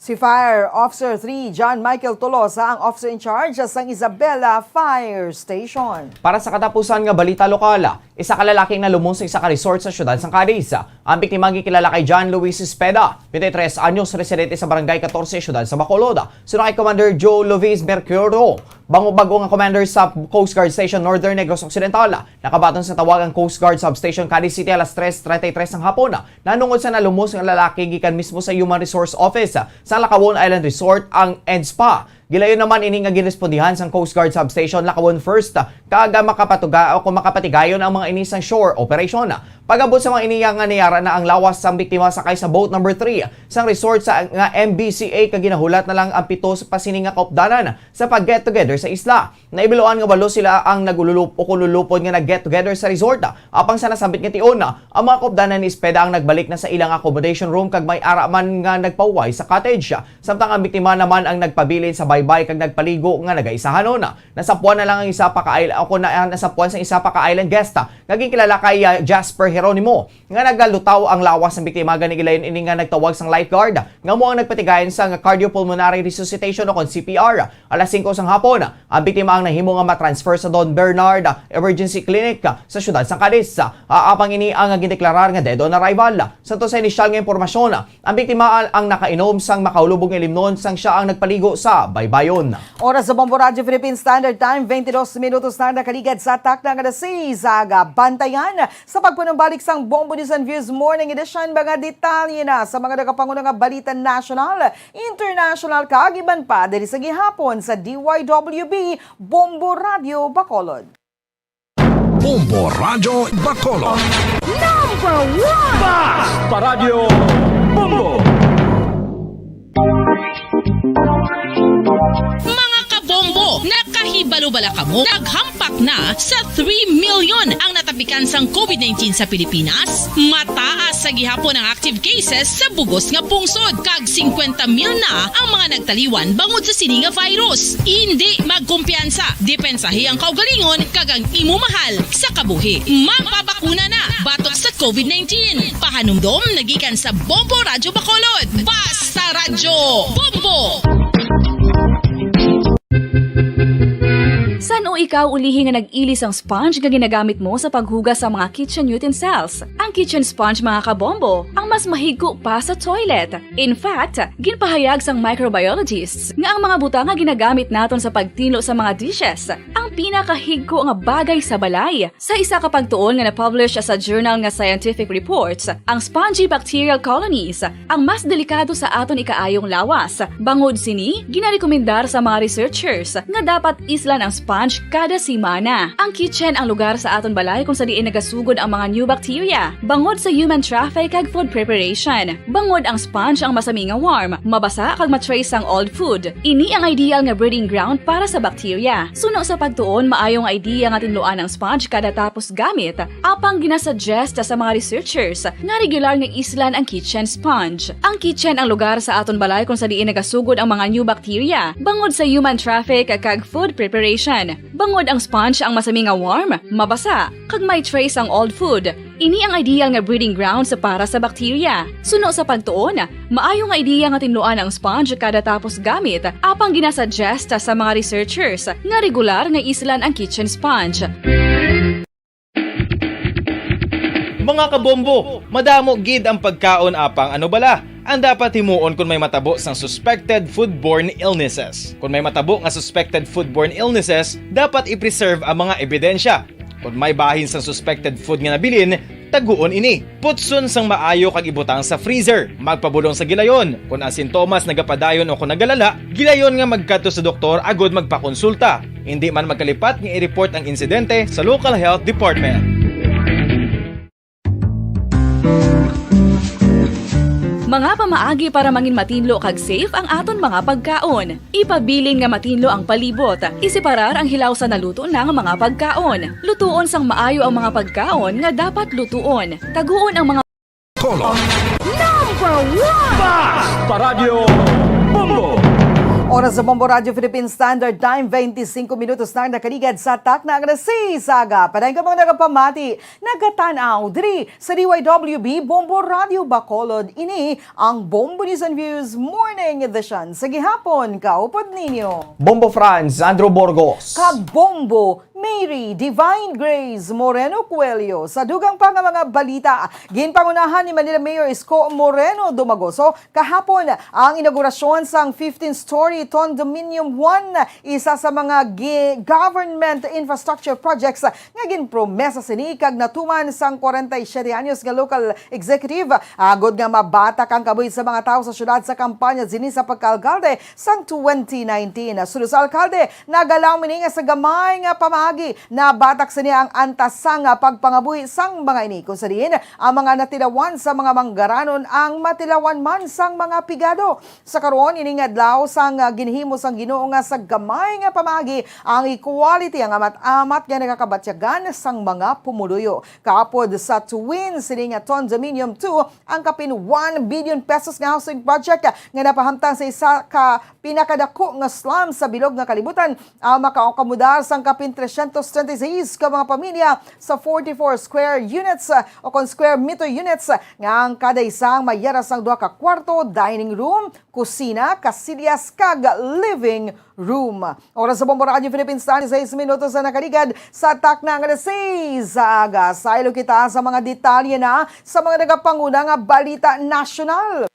Si Fire Officer three John Michael Tolosa ang officer in charge sang Isabela Fire Station. Para sa katapusan nga balita lokal, isa ka lalaki ang nalumos sa isa ka resort sa siyudad sang Cadiz. Ang biktima gikilala kay John Luis Espeda, twenty-three anyos, residente sa Barangay Catorce, siyudad sa Bacolod. Suno kay Commander Joe Luis Mercurio, bang-o bag-o nga commander sa Coast Guard Station Northern Negros Occidental, nakabaton sa tawag ang Coast Guard Substation Cadiz City alas tres treinta y tres sang hapon, nanungod sa nalumos nga lalaki gikan mismo sa Human Resource Office sa Lacawon Island Resort, ang EDSPA. Gilayon naman ini nga ginrespondihan sang Coast Guard Substation Lacawon First, kag makapatuga o kung makapatigayon ang mga ini sang shore operation. Pag-abot sa mga ini nga niyara na ang lawas sang biktima sakay sa boat number three sang resort sa nga M B C A, kag ginahulat na lang ang pito pa sini nga kaupdanan sa pag-get together sa isla. Naibiluan nga walo sila ang nagululup o kululupod nga nag-get together sa resort. Apang sa nasambit nga tion, ang mga kaupdanan ni Espeda ang nagbalik na sa ilang accommodation room kag may ara man nga nagpahuway sa cottage. Samtang ang biktima naman ang nagpabilin sa baybay kag nagpaligo nga nagaisahanon. Nasapuan na lang ang isa pa ka isl-, o kung na-, nasapuan sa isa pa ka island guest, nga ginkilala kay, ah, Jasper Jeronimo, nga nagalutaw ang lawas sang biktima, gani gilayon ini nga nagtawag sang lifeguard nga amo ang nagpatigayon sang cardiopulmonary resuscitation o kon C P R. Alas singko sang hapon, ang biktima ang nahimo nga matransfer sa Don Bernard Emergency Clinic sa siyudad sang Cadiz. Ah, apang ini ang gindeklarar nga dead on arrival. Sa to sa inisyal nga impormasyon, ang biktima ang, ang nakainom sang makahulubog nga ilimnon sang siya ang nagpaligo sa baybayon. Oras sa Bombo Radyo Philippine Standard Time, twenty-dos minutos na nakaligad sa takna nga alas seis sa aga. Bantayan sa pagpanumbalik sang Bombo News and Views Morning Edition, mga detalye na sa mga nagapanguna nga balita nasyonal, international, kag iban pa diri sa gihapon sa D Y W B Bombo Radyo Bacolod. Bombo Radyo Bacolod. Number one! Basta Radyo Bombo! Mga kabombo, nakahibalo bala kamo? Naghampak na sa three million ang natapikan sang COVID nineteen sa Pilipinas. Mataas sa gihapon ang active cases sa bug-os nga pungsod, kag singkwenta mil na ang mga nagtaliwan bangod sa sini nga virus. Indi magkumpiyansa, depensahi ang kaugalingon kag ang imo mahal sa kabuhi. Magpabakuna na batok sa COVID nineteen. Pahanumdom nagikan sa Bombo Radyo Bacolod. Basta Radyo Bombo! San-o ikaw ulihi nga nag-ili sang sponge nga ginagamit mo sa paghugas sa mga kitchen utensils? Ang kitchen sponge, mga kabombo, ang mas mahigko pa sa toilet. In fact, ginpahayag sang microbiologists nga ang mga butang nga ginagamit naton sa pagtinlo sa mga dishes ang pinakahigko nga bagay sa balay. Sa isa ka pagtuon nga na-publish sa journal nga Scientific Reports, ang spongy bacterial colonies ang mas delikado sa aton ikaayong lawas. Bangod sini, ginarekomendar sa mga researchers nga dapat islan ang sponge kada semana. Ang kitchen ang lugar sa aton balay kung sa diin nagasugod ang mga new bacteria, bangod sa human traffic kag food preparation. Bangod ang sponge ang masami nga warm, mabasa kag ma-trace ang old food. Ini ang ideal nga breeding ground para sa bacteria. Suno sa pagtuon, maayo nga idea nga tinluan ang sponge kada tapos gamit, apang ginasuggest sa mga researchers nga regular nga islan ang kitchen sponge. Ang kitchen ang lugar sa aton balay kung sa diin nagasugod ang mga new bacteria, bangod sa human traffic kag food preparation. Bangod ang sponge ang masami nga warm, mabasa, kag may trace ang old food. Ini ang ideal nga breeding grounds para sa bacteria. Suno sa pagtuon, maayo nga ideya nga tinluan ang sponge kada tapos gamit, apang ginasuggest sa mga researchers nga regular nga islan ang kitchen sponge. Mga kabombo, madamo gid ang pagkaon, apang ano bala ang dapat himuon kon may matabo sang suspected foodborne illnesses? Kon may matabo nga suspected foodborne illnesses, dapat i-preserve ang mga ebidensya. Kon may bahin sang suspected food nga nabilin, taguon ini. Putson sang maayo kag ibutang sa freezer. Magpabulong sa gilayon. Kon ang sintomas nagapadayon o kon nagalala, gilayon nga magkadto sa doktor agud magpakonsulta. Indi man magkalipat nga i-report ang insidente sa local health department. Mga pamaagi para mangin matinlo kag safe ang aton mga pagkaon. Ipabilin nga matinlo ang palibot. Iseparar ang hilaw sa naluto na nga mga pagkaon. Lutuon sang maayo ang mga pagkaon nga dapat lutuon. Taguon ang mga Color. Number one! Basta Radyo Bombo! Oras sa Bombo Radyo Philippine Standard Time, twenty-five minutos na ang nakaligad sa takna nga alas sais sa aga. Padayon ka mga nagapamati, nagatan-aw diri sa D Y W B Bombo Radyo Bacolod. Ini ang Bombo News and Views Morning Edition. Sa gihapon, kaupod ninyo Bombo Franz, Andrew Burgos. Kag Bombo Mary Divine Grace Moreno Coelho. Sa dugang pa nga mga balita, ginpangunahan ni Manila Mayor Isko Moreno Dumagoso kahapon ang inaugurasyon sang fifteen-story Condominium One, isa sa mga gi-, government infrastructure projects nga ginpromesa sini kag natuman sang kwarenta y siyete anyos nga local executive, agod nga mabatak ang kabuhi sa mga tawo sa syudad sa kampanya sini sa pagkaalkalde sang twenty nineteen. Suno sa alkalde, nagalaom ini nga sa gamay nga pamaagi nabatak sini ang antas sang pagpangabuhi sang mga ini, kung sa diin ang mga natilawan sa mga manggaranon ang matilawan man sang mga pigado. Sa karon, ini nga adlaw sang ginhimo sang Ginoo nga sa gamay nga pamaagi ang equality ang amat-amat nga nagakabatyagan sang mga pumuluyo. Kaupod sa Twin sini nga Condominium Two, ang kapin one billion pesos nga housing project nga napahamtang sa isa ka pinakadako nga slum sa bilog nga kalibutan, ang makaakomodar sang kapin trescientos treinta y seis ka mga pamilya sa forty-four square units, uh, o kon square meter units, uh, nga ang kada isa ang mayara sang duha ka kwarto, dining room, kusina, kasilyas, kag living room. Oras sa Bombo Radyo Philippines, twenty-six minutos na nakaligad sa takna nga alas sais sa aga. Saylo kita sa mga detalye na sa mga nagapanguna nga balita nasyonal.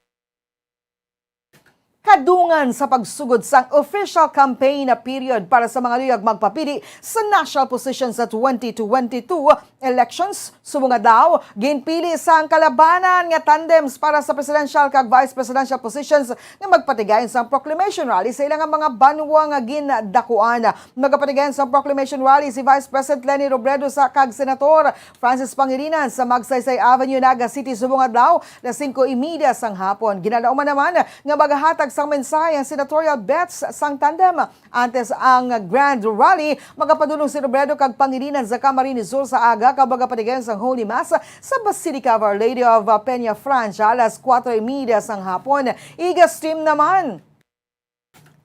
Kadungan sa pagsugod sang official campaign na period para sa mga luyag magpapili sa national position sa twenty twenty-two elections, subong adlaw, ginpili sang kalabanan nga tandems para sa presidential kag vice presidential positions nga magpatigayon sang proclamation rally sa ila nga mga banwa nga gindakuan. Magapatigayon sang proclamation rally si Vice President Leni Robredo sa, kag Senator Francis Pangilinan sa Magsaysay Avenue, Naga City, subong adlaw, alas singko y media sang hapon. Ginalauman naman nga magahatag sang mensahe ang senatorial bets sang tandem. Antes ang grand rally, magapadulong si Robredo kag Pangilinan sa Camarines Sur sa aga kag magapatigayon sang Holy Mass sa Basilica of Our Lady of Peña Francia alas kuwatro y media sang hapon. Iga-stream naman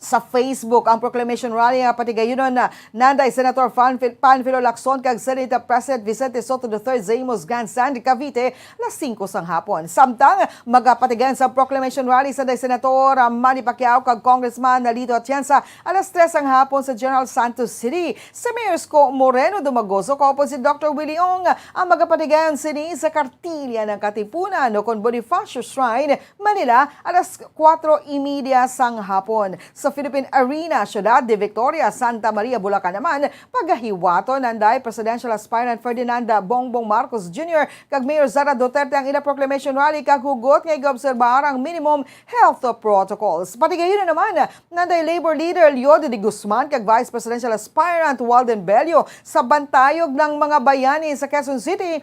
sa Facebook ang proclamation rally nga patigayunon na nanday Senator Panfil-, Panfilo Lacson kag Senate President Vicente Sotto the third sa Imus Grandstand, Cavite, alas singko sang hapon. Samtang magapatigayon sa proclamation rally sa day Senator, ah, Manny Pacquiao kag Congressman Lito Atienza alas tres sang hapon sa General Santos City. Si Mayor Isko Moreno Dumagoso kaupod si Doctor Willie Ong ang magapatigayon sini sa Kartilya ng Katipunan o kon Bonifacio Shrine, Manila, alas kuwatro y media sang hapon. Sa Philippine Arena, Ciudad de Victoria, Santa Maria, Bulacan naman, pagahiwaton nanday presidential aspirant Ferdinand Bongbong Marcos Junior kag Mayor Sara Duterte ang ila proclamation rally kag hugot nga igaobserbar ang minimum health protocols. Patigayunon naman nanday Labor Leader Leody de Guzman kag Vice Presidential Aspirant Walden Bello sa Bantayog ng mga Bayani sa Quezon City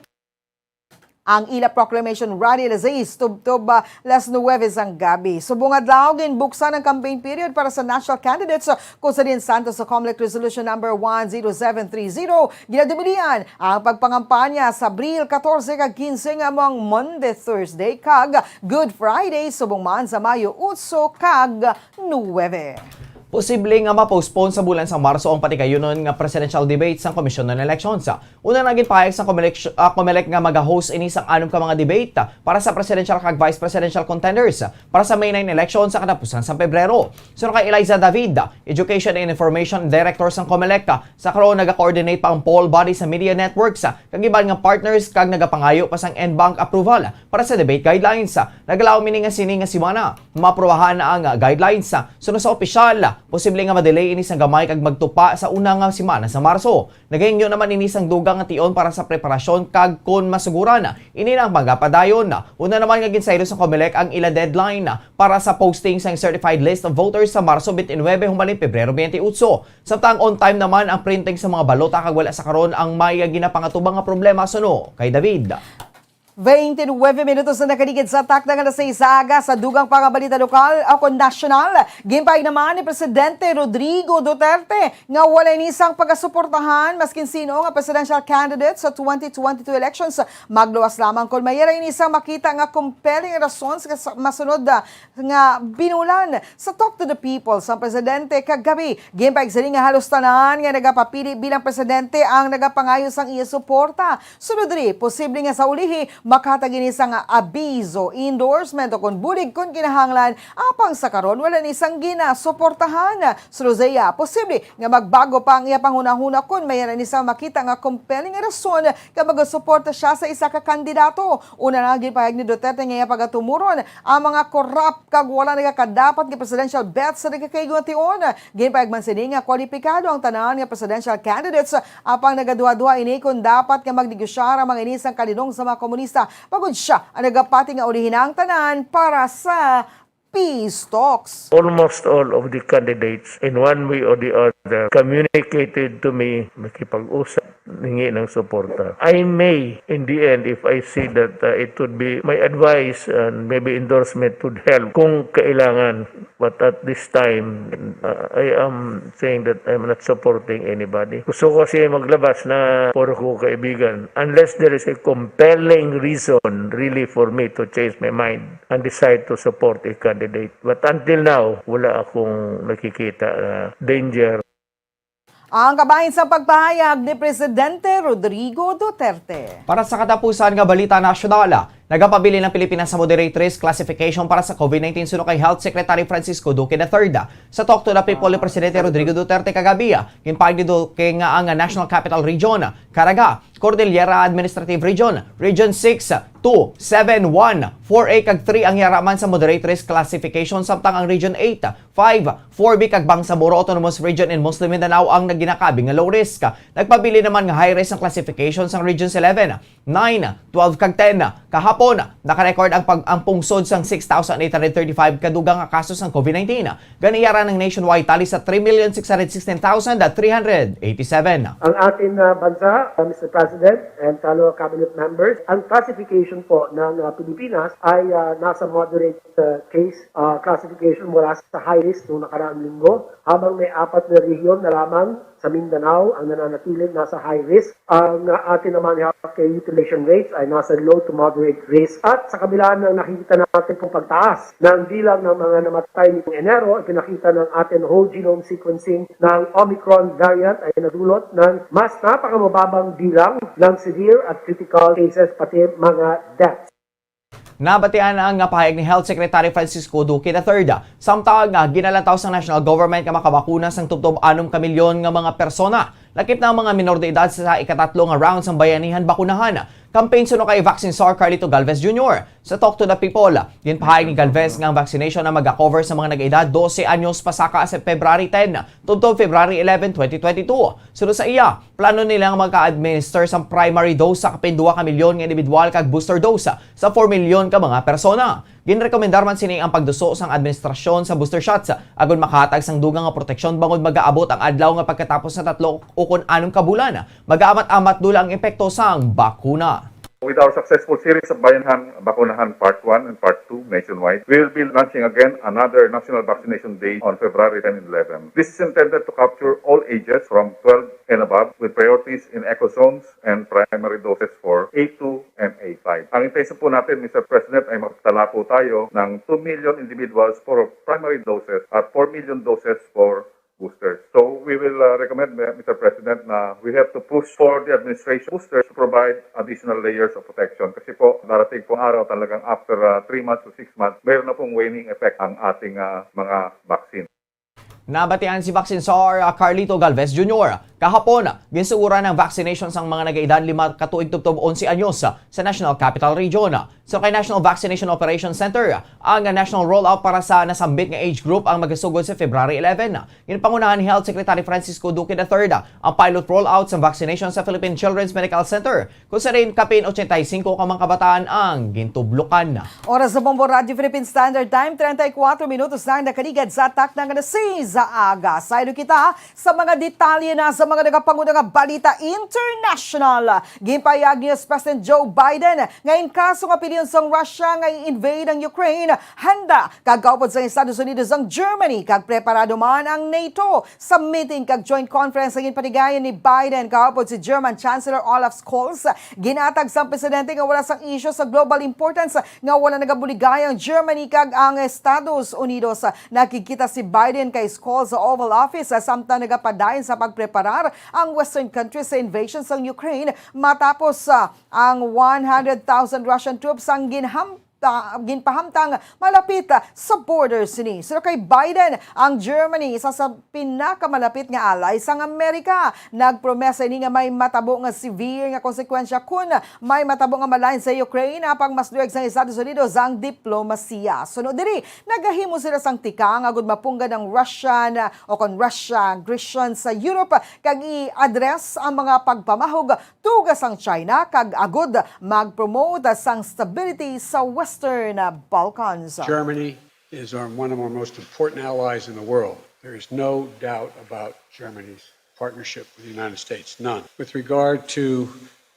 ang ila proclamation rally alas sais tubtob, ah, alas nuwebe sang gabi. Subong adlaw, ginbuksan ang campaign period para sa national candidates, ah, kung sa din santo sa Comelec Resolution Number one zero seven three zero, ginadubilian ang pagpangampanya sa Abril katorse kag kinse nga amo ang Monday, Thursday, kag Good Friday, subong man sa Mayo otso kag nuwebe. Posible nga ma-postpone sa bulan sa Marso ang patigayunon nga presidential debate sang Komisyon ng Elections. Una na ginpahayag sang Comelec, ah, Comelec nga maga-host ini sang anom ka mga debate para sa presidential kag vice presidential contenders para sa May nine election sa katapusan sa Pebrero. Suno kay Eliza David, Education and Information Director sang Comelec, sa karon naga-coordinate pa ang poll body sa media networks kag iban nga partners kag nagapangayo pa sang en banc approval para sa debate guidelines. Nagalaom ini nga sini nga semana maaprubahan ang guidelines. Suno sa opisyal, posible nga ma-delay ini sang gamay kag magtupa sa una nga semana sa Marso. Nagahingyo naman ini sang dugang nga tion para sa preparasyon kag kon masuguran, ini na ang magapadayon. Una naman nga ginsaylo sa Comelec ang ila deadline para sa posting sang certified list of voters sa Marso twenty-nine humaling Pebrero twenty-eight. Samtang on time naman ang printing sa mga balota kag wala sa karon ang may ginapangatubang nga problema suno kay David. Twenty-nine minutos na nakaligid sa takna nga alas sais sa aga. Sa dugang pa nga balita lokal o kon nasyonal, ginpahayag naman ni Presidente Rodrigo Duterte nga wala ini sang pagasuportahan maskin sino nga presidential candidate sa twenty twenty-two elections. Magluwas lamang kon may ara ini sang makita nga compelling rason sa kas-, masunod, ah, nga binulan. Sa Talk to the People sang presidente kagabi, ginpahayag sini nga halos tanan nga nagapapili bilang presidente ang nagapangayo sang iya suporta. Sunod diri, posible nga sa ulihi, makahatag ini sang abiso, endorsement, o kon bulig kon kinahanglan, apang sa karon wala ni sang ginasuportahan. Sunod sa iya, posible nga magbago pa ang iya panghunahuna kon may ara ni sang makita nga compelling nga rason nga magasuporta siya sa isa ka kandidato. Una na, ginpahayag ni Duterte nga iya pagatumuron ang mga korap kag wala nagakadapat nga presidential bet sa nagakaigo nga tion. Ginpahayag man sini nga kwalipikado ang tanan nga presidential candidates, apang nagaduhaduha ini kon dapat nga magnegosyar ang mga ini sang kalidong sa mga komunista, bangod sia ang nagapati nga ulihi na ang tanan para sa peace talks. Almost all of the candidates, in one way or the other, communicated to me, makipag-usap, hingi ng suporta. I may, in the end, if I see that, uh, it would be, my advice and maybe endorsement would help kung kailangan. But at this time, uh, I am saying that I'm not supporting anybody. Gusto ko kasi maglabas na puro ko kaibigan. Unless there is a compelling reason really for me to change my mind and decide to support a candidate. But until now, wala akong nakikita na danger. Ang kabahin sa pagpahayag ni Presidente Rodrigo Duterte. Para sa katapusan nga balita nasyonal, nagapabilin ang Pilipinas sa moderate risk classification para sa COVID nineteen suno kay Health Secretary Francisco Duque the third. Sa Talk to the People ni Presidente Rodrigo Duterte kagabi, ginpahayag ni Duque nga ang National Capital Region, Caraga, Cordillera Administrative Region, Region six, two, seven, one, four A kag three ang yara man sa moderate risk classification, samtang ang Region eight, five, four B kag Bangsamoro Autonomous Region in Muslim Mindanao ang nagginakabig nga low risk. Nagpabilin naman nga high risk ang classification sang Regions eleven, nine, twelve kag ten. Kahapon, nakarecord ang pag-, ang pungsod sang six thousand eight hundred thirty-five ka dugang nga kaso sang COVID nineteen. Gani, yara ang nationwide tally sa three million six hundred sixteen thousand three hundred eighty-seven. Ang ating, ah, bansa, ah, Mister President, President and fellow cabinet members, ang classification po ng ah, Pilipinas ay ah, nasa moderate ah, case ah, classification mula sa high risk noong nakaraang linggo, habang may apat na rehiyon na lamang sa Mindanao ang nananatiling nasa high risk. Ang ah, atin naman healthcare utilization rates ay nasa low to moderate risk. At sa kabila ng nakikita natin pong pagtaas ng bilang ng mga namatay nitong Enero, ipinakita ng atin whole genome sequencing ng Omicron variant ay nagdulot ng mas napakamababang bilang ng severe at critical cases, pati mga deaths. Nabatian ang nga pahayag ni Health Secretary Francisco Duque the third. Samtang nga ginalantaw sang national government nga makabakuna sang tubtob anom ka milyon nga mga persona, lakip na ang mga minor de edad sa ikatatlo nga round sang Bayanihan Bakunahan Campaign suno kay Vaccine Czar Carlito Galvez Junior. Sa Talk to the People, ginpahayag ni Galvez nga ang vaccination ang magakover sa mga nag-edad dose anyos pasaka sa February ten tubtob February eleven, twenty twenty-two. Sunod sa iya, plano nila nga maka-administer sang primary dose sa kapin duha ka milyon nga individual kag booster dose sa four milyon ka mga persona. Ginrekomendar man sini ang pagduso sang administrasyon sa booster shots agod makahatag sang dugang nga proteksyon bangod magaabot ang adlaw nga pagkatapos sa tatlo ukon anom ka bulan, magaamat-amat dula ang epekto sang bakuna. With our successful series of Bayanihan Bakunahan Part one and Part two nationwide, we will be launching again another National Vaccination Day on February ten and eleven. This is intended to capture all ages from twelve and above, with priorities in eco zones and primary doses for A two and A five. Ang intention po natin, Mister President, ay magtala po tayo ng two million individuals for primary doses at four million doses for boosters. So we will uh, recommend, uh, Mister President, na we have to push for the administration boosters to provide additional layers of protection. Kasi po, darating po ang araw talagang after uh, three months to six months, mayroon na pong waning effect ang ating uh, mga vaccine. Nabatian si Vaccine Czar uh, Carlito Galvez Junior. Kahapon, ginsuguran ang vaccination sang mga nag-edad lima ka tuig tubtob onse anyos sa National Capital Region. Sa kay National Vaccination Operation Center, ang national rollout para sa nasambit nga age group ang magasugod sa February eleven. Ginpangunahan ni Health Secretary Francisco Duque the third ang pilot rollout sa vaccination sa Philippine Children's Medical Center, kung sa rin kapin ochenta y cinco ka mga kabataan ang gintublukan. Oras sa Bombo Radyo Philippine Standard Time, treinta y cuatro minutos na ang nakaligad sa takna nga alas seis sa aga. Saylo kita sa mga detalye na sa mga nagapanguna nga balita international. Ginpahayag ni U S President Joe Biden nga in kaso nga pilion sang Russia nga i-invade ang Ukraine, handa kag kaupod sang Estados Unidos ang Germany kag preparado man ang NATO. Sa meeting kag joint conference nga ginpatigayon ni Biden kaupod si German Chancellor Olaf Scholz, ginatag sang presidente nga wala sang isyu sa global importance nga wala nagabuligay ang Germany kag ang Estados Unidos. Nakigkita si Biden kay Scholz sa Oval Office samtang nagapadayon sa pagpreparar ang Western countries sa invasion sang Ukraine matapos ah, ang one hundred thousand Russian troops ang ginham-, ah, ginpahamtang malapit ah, sa border sini. Suno kay Biden, ang Germany isa sa pinakamalapit nga ally sang Amerika. Nagpromesa ini nga may matabo nga severe nga konsekwensya kun may matabo nga malain sa Ukraine, apang mas luyag sang Estados Unidos ang diplomasiya. Sunod diri, nagahimo sila sang tikang agud mapunggad ang Russian o kon Russia aggression sa Europe kag i-address ang mga pagpamahog tuga sang China kag agud mag-promote sang stability sa Western Balkans. Germany is our, one of our most important allies in the world. There is no doubt about Germany's partnership with the United States, none. With regard to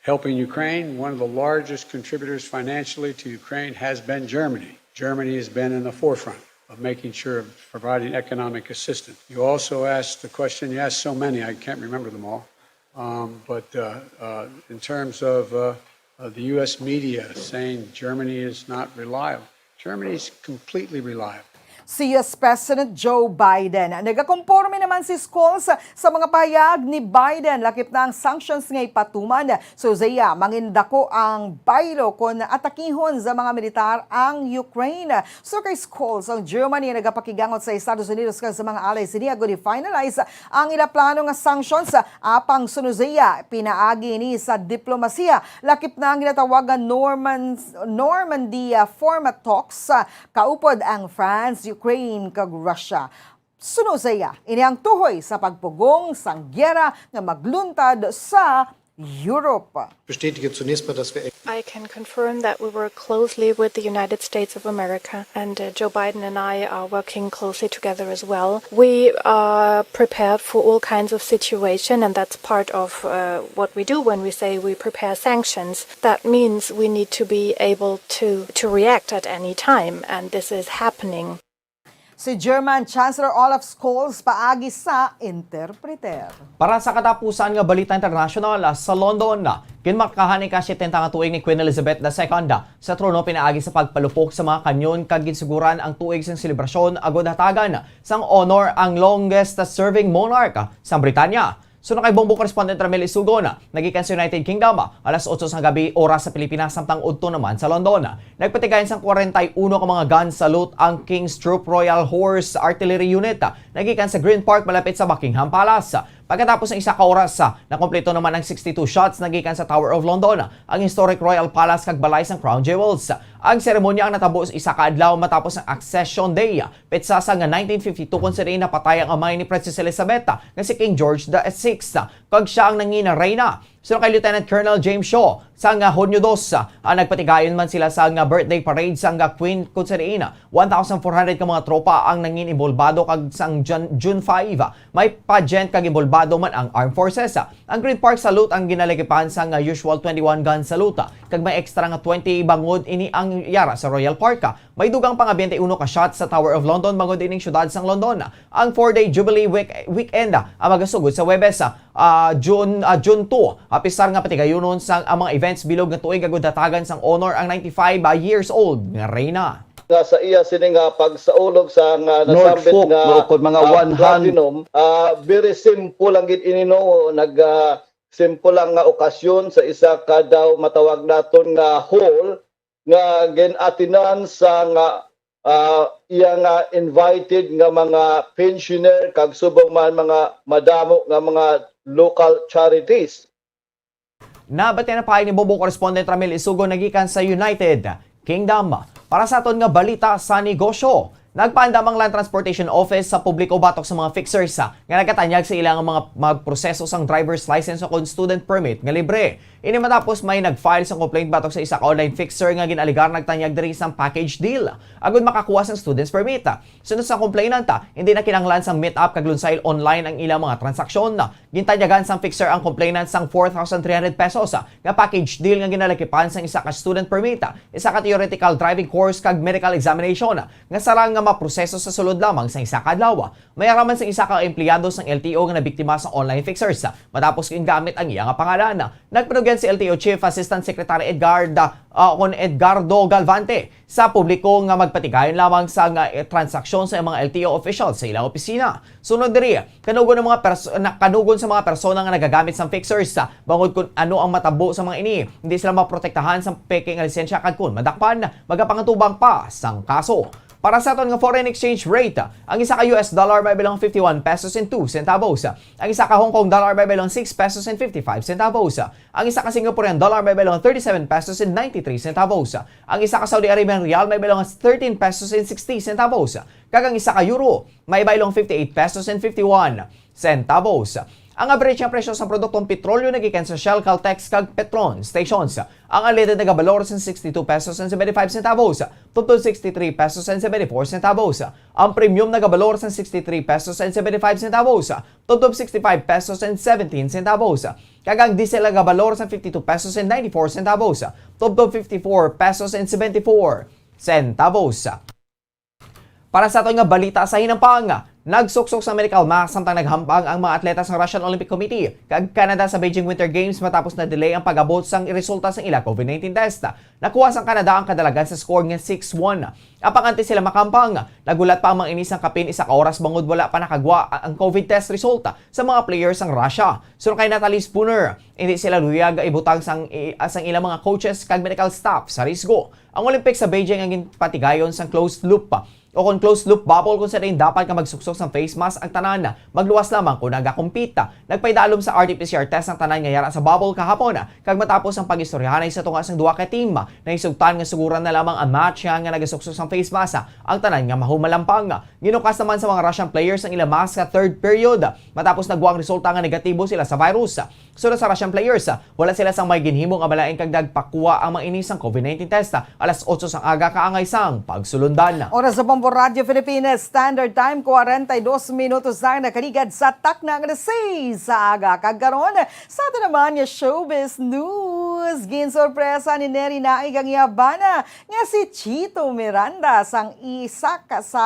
helping Ukraine, one of the largest contributors financially to Ukraine has been Germany. Germany has been in the forefront of making sure of providing economic assistance. You also asked the question, you asked so many, I can't remember them all. Um, but uh, uh, in terms of uh, uh, the U S media saying Germany is not reliable, Germany is completely reliable. Si U S President Joe Biden. Nagakomporme naman si Scholz sa mga pahayag ni Biden lakip na ang sanctions nga ipatuman. So, sa iya, mangindako ang baylo kon atakihon sa mga militar ang Ukraine. So, kay Scholz, ang Germany nagapakigangot sa Estados Unidos kag sa mga allies niya agud i-finalize ang ila plano nga sanctions. Apang suno sa iya, pinaagi ini sa diplomasiya lakip na ang ginatawag nga Norman, Normandy format talks kaupod ang France, Ukraine, kag Russia. Suno sa iya, ini ang tuhoy sa pagpugong sang giyera nga magluntad sa Europe. Bestätige zunächst mal, dass wir I can confirm that we work closely with the United States of America, and uh, Joe Biden and I are working closely together as well. We are prepared for all kinds of situation, and that's part of uh, what we do when we say we prepare sanctions. That means we need to be able to, to react at any time, and this is happening. Si German Chancellor Olaf Scholz paagi sa interpreter. Para sa katapusan nga balita internasyonal, sa London, ginmarkahan ang ika-setenta nga tuig ni Queen Elizabeth the Second sa trono pinaagi sa pagpalupok sa mga kanyon kag ginsuguran ang tuig sang selebrasyon agod hatagan sang honor ang longest serving monarch sa Britanya. Suno kay Bombo Correspondent Ramil Isugon, nagikan sa United Kingdom, alas otso sang gabi, oras sa Pilipinas, samtang udto naman sa London. Nagpatigayon sang kwarenta y uno ka mga gun salute ang King's Troop Royal Horse Artillery Unit, nagikan sa Green Park malapit sa Buckingham Palace. Pagkatapos ng isa ka oras, nakumpleto naman ang sixty-two shots nagikan sa Tower of London, ang historic Royal Palace kag balay sang Crown Jewels. Ang seremonya ang natabo sa isa ka adlaw matapos ang Accession Day, petsa sang nineteen fifty-two, kon sa diin napatay ang amay ni Princess Elizabeth, nga si King George the Sixth, kag siya ang nangina reyna. Suno kay Lieutenant Colonel James Shaw, sang Hunyo dos, ah, nagpatigayon man sila sang birthday parade sang Queen, kon sa diin one thousand four hundred ka mga tropa ang nangin inbolbado, kag sang Jun-, June five, may pageant kag inbolbado man ang Armed Forces. Ang Green Park salute ang ginalagipan sang usual twenty-one gun salute, kag may extra nga twenty bangod ini ang yara sa Royal Park. May dugang pang bente uno ka shots sa Tower of London bangod ining siyudad sang London. Ang four-day Jubilee week-, weekend, ah, magasugod sa Huwebes, ah, June, ah, June two, apisar nga patigayunon sang ang mga events bilog nga tuig agud hatagan sang honor ang ninety-five years old nga reyna. Nga sa iya sini nga pagsaulog sa nga North nasambit Fork, nga no, kon mga ah, one hundred. Platinum, ah, very simple lang gid ini, no, nag ah, simple lang nga okasyon sa isa ka daw matawag naton nga hall nga gin-atinan sa nga ah, iya nga invited nga mga pensioner kag subong man mga madamo nga mga local charities. Nabatian na pa ni Bombo Correspondent Ramil Isugo nagikan sa United Kingdom. Para sa aton nga balita sa negosyo, nagpaandam ang Land Transportation Office sa publiko batok sa mga fixers, ah, nga nagatanyag sa ilang mga magproseso sang driver's license o kon student permit nga libre. Ini matapos may nag-file sang complaint batok sa isa ka online fixer nga gin-alegar nagtanyag diri sang package deal agud makakuha sang student's permit. Suno sa complainant, hindi na kinahanglan sang meet up kag lunsay online ang ilang mga transaksyon. Gintanyagan sang fixer ang complainant sang four thousand three hundred pesos nga package deal nga ginalakipan sang isa ka student permit, isa ka theoretical driving course kag medical examination nga sarang nga maproseso sa sulod lamang sang isa ka adlaw. May ara man sang isa ka empleyado sang L T O nga nabiktima sa online fixers matapos gingamit ang iya nga pangalan. Nagpanugyan si L T O Chief Assistant Secretary Edgard, ah, kon Edgardo Galvante sa publiko nga magpatigayon lamang sa nga, eh, transaksyon sa mga L T O officials sa ilang opisina. Sunod diri, kanugon ang mga pers-, na, kanugon sa mga persona nga nagagamit sang fixers, ah, bangod kun ano ang matabo sa mga ini. Hindi sila maprotektahan sa peke nga lisensya kag kun madakpan, magapangtubang pa sang kaso. Para sa aton nga foreign exchange rate, ang isa ka U S dollar may bilong fifty-one pesos and two centavos. Ang isa ka Hong Kong dollar may bilong six pesos and fifty-five centavos. Ang isa ka Singaporean dollar may bilong thirty-seven pesos and ninety-three centavos. Ang isa ka Saudi Arabian riyal may bilong thirteen pesos and sixty centavos. Kag ang isa ka euro may bilong fifty-eight pesos and fifty-one centavos. Ang average nga presyo sa produktong petrolyo nagikan sa Shell, Caltex, kag Petron stations. Ang unleaded nagabalor sa sixty-two pesos and seventy-five centavos, tubtob sixty-three pesos and seventy-four centavos. Ang premium nagabalor sa sixty-three pesos and seventy-five centavos, tubtob sixty-five pesos and seventeen centavos. Kag ang diesel nagabalor sa fifty-two pesos and ninety-four centavos, tubtob fifty-four pesos and seventy-four centavos. Para sa aton nga balita sa hinampang, nagsuksok sa medical mask samtang naghambal ang mga atleta sa Russian Olympic Committee kag Canada sa Beijing Winter Games matapos na-delay ang pag-abot sang resulta sang ila COVID nineteen test. Nakuha sang Canada ang kadalagan sa score nga six one. Apang antes sila makahambal, naghulat pa ang mga ini sang kapin isa ka oras bangod wala pa nakagwa ang COVID test result sa mga players sang Russia. Suno kay Natalie Spooner, hindi sila luyag ibutang sang, i-, sang ilang mga coaches kag medical staff sa risgo. Ang Olympics sa Beijing ang ginpatigayon sang closed loop O kon closed loop bubble, kung sa diin dapat nga magsuksok sang face mask ang tanan. Magluwas lamang kung nagakumpita. Nagpaidalom sa R T P C R test ang tanan nga yara sa bubble kahapon, kag matapos ang pag-istoryahanay sa tunga sang duha ka team, nahisugtan nga suguran na lamang ang match nga, nga nagasuksok sang face mask ang tanan nga mahumalampang. Ginukas naman sa mga Russian players ang ila mask sa third period, matapos nagwa ang resulta nga negatibo sila sa virus. Sulod sa Russian players, wala sila sang may ginhimo nga balain kag nagpakuha ang mga ini sang COVID nineteen test alas otso sang aga kaangay sang pagsulundan. Oras sa Bombo Radyo Pilipinas, Standard Time, kwarenta y dos minutos na nakaligad sa takna nga alas sais sa aga. Kag karon, sa ato naman nga showbiz news, ginsorpresa ni Neri Naig ang iya bana nga si Chito Miranda sang isa ka sa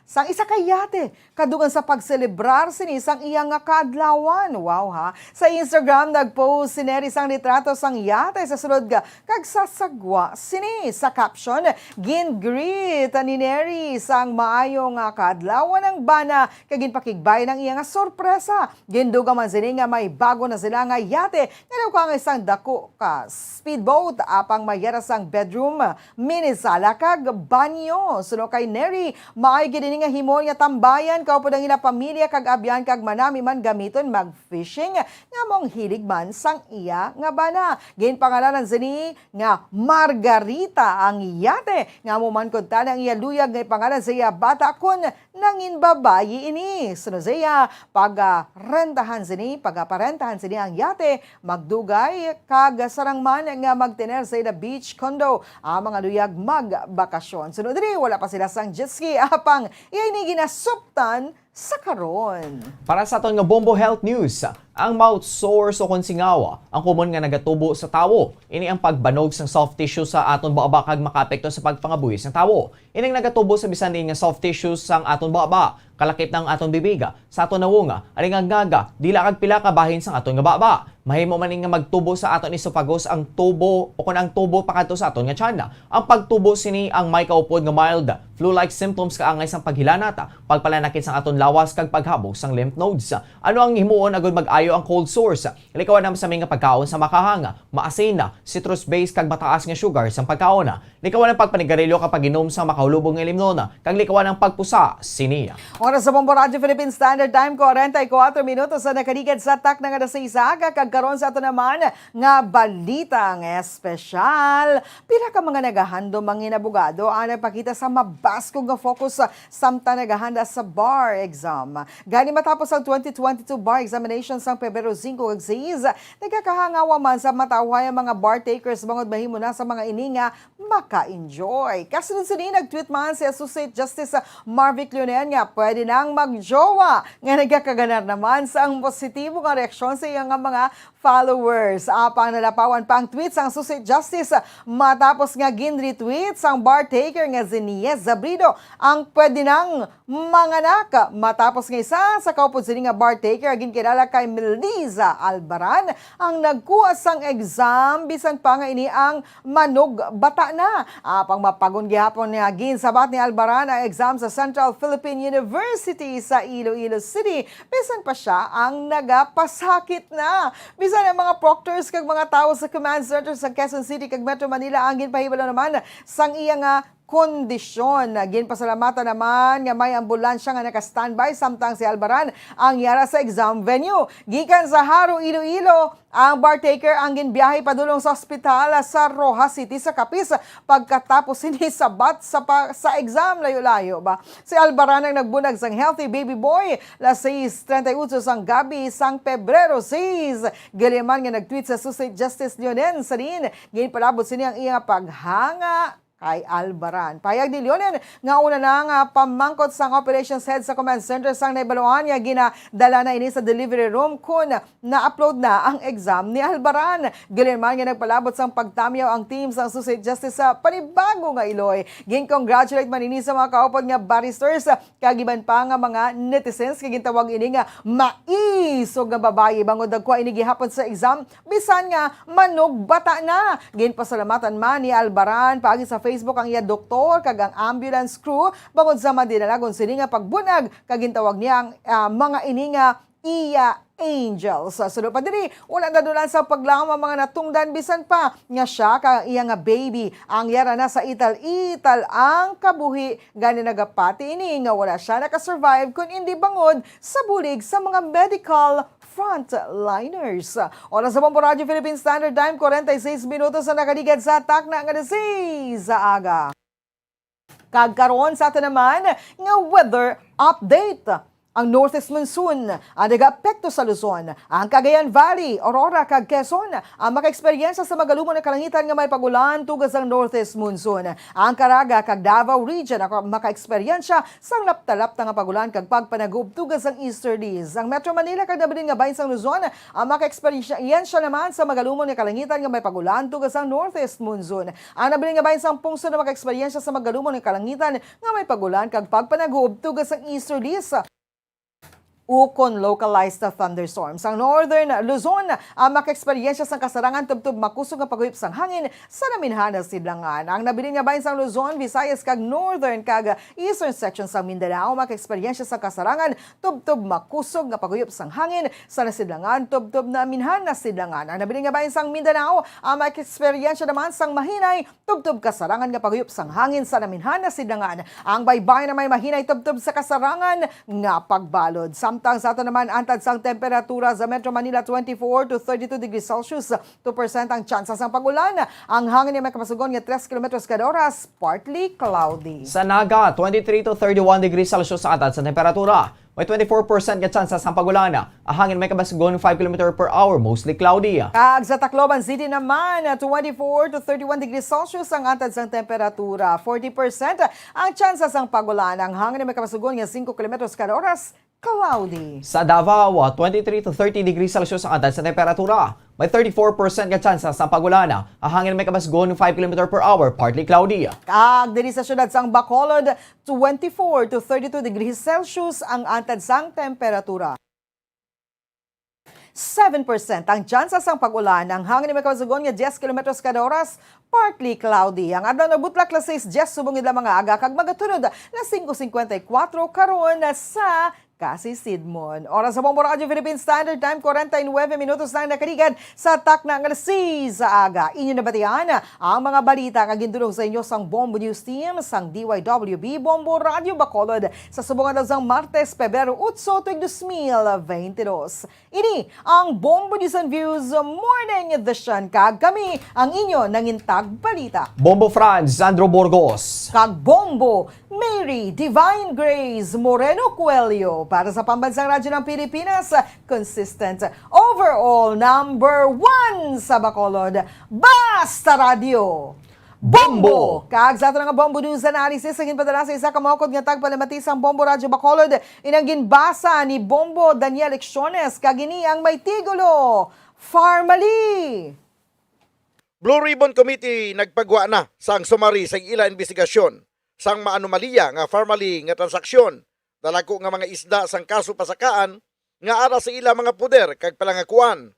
sang isa ka yate kadungan sa pagselebrar sini sang iya nga kaadlawan. Wow, ha? Sa Instagram, nag-post si Neri sang litrato sang yate sa sulod ga-, kag sa sagwa sini. Sa caption, gin-greet ni Neri sang maayo nga kaadlawan ang bana kag ginpakigbayan ang iya nga sorpresa. Gindugang man sini nga may bago na sila nga yate nga daw ka nga isang dako ka speedboat, apang may yara sang bedroom, mini sala kag banyo. Suno kay Neri, maayo gid ini nga himon nga tambayan kaupod ang ila pamilya kag abyan kag manami man gamiton mag-fishing nga mong hilig man sang iya nga bana. Ginpangalanan sini nga Margarita ang yate nga amo man kuntani ang iya luyag nga ipangalan sa iya bata kon nangin babayi ini. Suno sa iya, pagarentahan sini, pagaparentahan sini ang yate, magdugay kag sarang man nga magtener sa ila beach condo ang mga luyag magbakasyon. Sunod diri, wala pa sila sang jet ski, apang iya ini ginasuptan sa karon. Para sa aton nga Bombo Health News, ang mouth sores o kon singawa, ang komon nga nagatubo sa tawo. Ini ang pagbanog sang soft tissue sa aton baba kag makaapekto sa pagpangabuhi sang tawo. Ining nagatubo sa bisan diin nga soft tissues sang aton baba, kalakip na ang aton bibiga, sa aton nawonga, aling ang ngaga, dila kag pila ka bahin sang aton nga baba. Mahimo man ini nga magtubo sa aton esophagus ang tubo o kon ang tubo pakadto sa aton nga tiyan. Ang pagtubo sini ang may kaupod nga mild, flu-like symptoms kaangay sang paghilanat, pagpalanakit sang aton lawas kag paghabog sang lymph nodes. Ano ang himuon agud mag-ayo ang cold sores? Likawan ang masami nga pagkaon sa makahang, maasin, citrus-based kag mataas nga sugar sang pagkaon. Likawan ang pagpanigarilyo kag pag-inom sang makahulubong nga ilimnon, kag likawan ang pagpusa sini. Oras sa Bombo Radyo Philippine Standard Time, kwarenta y kuwatro minutos ang nakaligad sa takna nga alas sais sa aga, kag karon sa ato naman nga balita nga espesyal. Pila ka mga nagahandom ang inabogado ang nagpakita sa mabaskog nga focus samtang nagahanda sa bar exam. Gani matapos ang twenty twenty-two bar examination sang Pebrero singko kag sais, nagakahangawa man sa matawhay ang mga bar takers bangod mahimo na sa mga ini nga maka-enjoy. Kasunod sini, nag-tweet man si Associate Justice Marvic Leonen nga pwede nang magjowa, nga nagakaganar naman sa ang positibo nga reaksyon sa iya nga mga followers. Apang nalapawan pa ang tweet sang Associate Justice matapos nga gin-retweet sang bar taker nga si Nies Zabrido ang pwede nang manganak. Matapos nga isa sa kaupod sini nga bar taker nga ginkilala kay Melissa Albaran ang nagkuha sang exam, bisan pa nga ini ang manugbata na. Apang mapagon gihapon nga ginsabat ni Albaran ang exam sa Central Philippine University sa Iloilo City, bisan pa sia ang nagapasakit na. Bisan ang mga proctors kag mga tawo sa command center sa Quezon City kag Metro Manila ang ginpahibalo naman sang iya nga kondisyon. Ginpasalamatan naman nga may ambulansya nga naka-standby samtang si Albaran ang yara sa exam venue. Gikan sa Jaro, Iloilo, ang bartaker ang ginbiyahe padulong sa ospital sa Roxas City sa Capiz pagkatapos sini sabat sa pa-, sa exam. Layo-layo ba? Si Albaran ang nagbunyag sang healthy baby boy, alas sais treinta y ocho sang gabi sang Pebrero sais. Gali man nga nag-tweet si Associate Justice Leonen Sarin, ginpalabot sini ang iya paghanga kay Albaran. Pahayag ni Leonen nga una na nga pamangkot sang operations head sa command center sang nahibaluan nga ginadala na ini sa delivery room kun na-upload na ang exam ni Albaran. Gali man nga nagpalabot sang pagtamyaw ang team sang Associate Justice sa panibago nga iloy. Gin-congratulate man ini sa mga kaupod nga barristers kag iban pa nga mga netizens nga gintawag ini nga maisog nga babayi bangod nagkuha ini gihapon sa exam bisan nga manugbata na. Ginpasalamatan man ni Albaran paagi sa Facebook ang iya doktor kag ang ambulance crew bangod sa madinalagon sini nga pagbunyag kag gintawag niya ang, ah, mga ini nga iya Angels. Sa suno pa diri, wala nadulan sa paglaom ang mga natungdan, bisan pa nga sia kag iya nga baby ang yara na sa ital-ital ang kabuhi. Gani nagapati ini nga wala sia nakasurvive kun indi bangod sa bulig sa mga medical frontliners. Oras sa Bombo Radio Philippine Standard Time, forty-six minutos na nakaligad sa takna nga alas sais sa aga. Kag karon sa ato naman nga weather update. Ang northeast monsoon ang nagaapekto sa Luzon, ang Cagayan Valley, Aurora, kag Quezon ang makaeksperyensya sa magalumon nga kalangitan nga may pag-ulan tungod sang northeast monsoon. Ang Caraga kag Davao Region ang makaeksperyensya sang lapta-lapta nga pag-ulan kag pagpanagob tungod sang easterlies. Ang Metro Manila kag nabilin nga bahin sang Luzon ang makaeksperyensya naman sa magalumon nga kalangitan nga may pag-ulan tungod sang northeast monsoon. Ang nabilin nga bahin sang pungsod ang makaeksperyensya sa magalumon nga kalangitan nga may pag-ulan kag pagpanagob tungod sang easterlies ukon localized thunderstorms. Ang Northern Luzon ang makaeksperyensya sang kasarangan tubtob makusog nga paghuyop sang hangin sa naminhan nga sidlangan. Ang nabilin nga bahin sang Luzon, Visayas kag Northern kag Eastern section sang Mindanao makaeksperyensya sang kasarangan tubtob makusog nga paghuyop sang hangin sa nasidlangan tubtob naminhan nga sidlangan. Ang nabilin nga bahin sang Mindanao ang makaeksperyensya naman sang mahinay tubtob kasarangan nga paghuyop sang hangin sa naminhan nga sidlangan. Ang baybayon may mahinay tubtob sa kasarangan nga pagbalod. Samtang sa ato naman, antad sang temperatura sa Metro Manila, twenty-four to thirty-two degrees Celsius, two percent ang tsansa sang pag-ulan. Ang hangin may kapasugon nga tres kilometros kada oras, partly cloudy. Sa Naga, twenty-three to thirty-one degrees Celsius ang antad sa temperatura. May twenty-four percent nga tsansa sang pag-ulan. Ang hangin may kabasgon five kilometer per hour, mostly cloudy. Kag sa Tacloban City naman, twenty-four to thirty-one degrees Celsius ang antad sang temperatura. Forty percent ang tsansa sang pag-ulan. Ang hangin may kabasgon nga singko kilometros kada oras, cloudy. Sa Davao, twenty-three to thirty degrees Celsius ang antad sa temperatura. May thirty-four percent nga tsansa sang pag-ulan. Ang hangin may kabasgon five kilometer per hour, partly cloudy. Kag diri sa siyudad sang Bacolod, twenty-four to thirty-two degrees Celsius ang antad sang temperatura. Seven percent ang tsansa sang pag-ulan. Ang hangin may kabasgon nga diyes kilometros kada oras, partly cloudy. Ang adlaw nabutlak alas sais diyes subong idla mga aga kag magatunod na singko singkwenta y kuwatro karon sa Casisidmon. Oras sa Bombo Radio Philippine Standard Time, kwarenta y nuebe minutos na ang nakaligad sa takna nga alas sais sa aga. Inyo nabatian ang mga balita nga gindulong sa inyo sang Bombo News Team sang D Y W B Bombo Radio Bacolod sa subong adlaw sang Martes, Pebrero otso, tuig dos mil beintidos. Ini ang Bombo News and Views Morning Edition, kag kami ang inyo nangintag balita, Bombo Franz Sandro Burgos. Kag Bombo Mary Divine Grace Moreno Coelho, para sa Pambansang Radyo ng Pilipinas, consistent, overall number one sa Bacolod. Basta Radyo, Bombo! Bombo! Kag sa ato nga Bombo News Analysis, ang ginpadala sa isa ka maukod nga tagpalamati sang Bombo Radyo Bacolod, inang ginbasa ni Bombo Daniel Lecciones, kag ini ang may titulo, Farmally. Blue Ribbon Committee nagpagwa na sang sumari sa ila investigasyon sang maanomalya nga Farmally nga transaksyon. Dalagko nga mga isda sang kaso pasakaan nga ara sa ila mga poder kag palangakuan.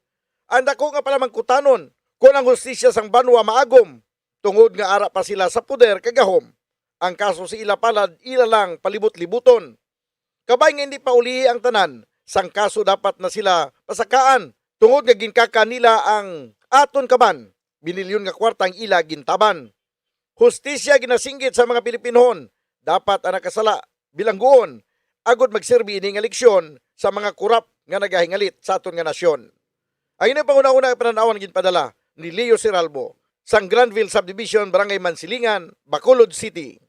Ang dako nga palamangkutanon kon ang hustisya sang banwa maagom, tungod nga ara pa sila sa poder kag gahom. Ang kaso sa ila palad, ila lang palibot-libuton. Kabay nga hindi pa ulihi ang tanan, sang kaso dapat na sila pasakaan, tungod nga ginkaka nila ang aton kaban. Binilyon nga kwarta ang ila gintaban. Hustisya ginasinggit sa mga Pilipinhon, dapat ang nakasala bilangguon, agod magserbi ini nga leksyon sa mga korap nga nagahingalit sa aton nga nasyon. Ang inyong panghunahuna nga panan-awan ginpadala ni Leo Siralbo, sang Granville Subdivision, Barangay Mansilingan, Bacolod City.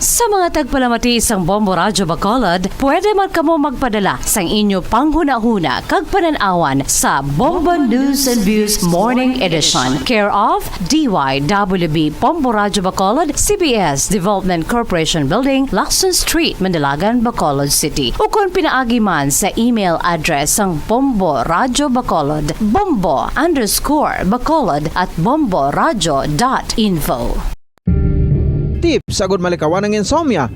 Sa mga tagpalamati sang Bombo Radyo Bacolod, pwede man kamo magpadala sang inyo panghunahuna kag panan-awan sa Bombo News and Views Morning Edition, care of D Y W B Bombo Radyo Bacolod, C B S Development Corporation Building, Lacson Street, Mandalagan, Bacolod City. Ukon pinaagi man sa email address sang Bombo Radyo Bacolod, bombo underscore bacolod at bomboradyo dot info. Tips agud malikawan ang insomnia.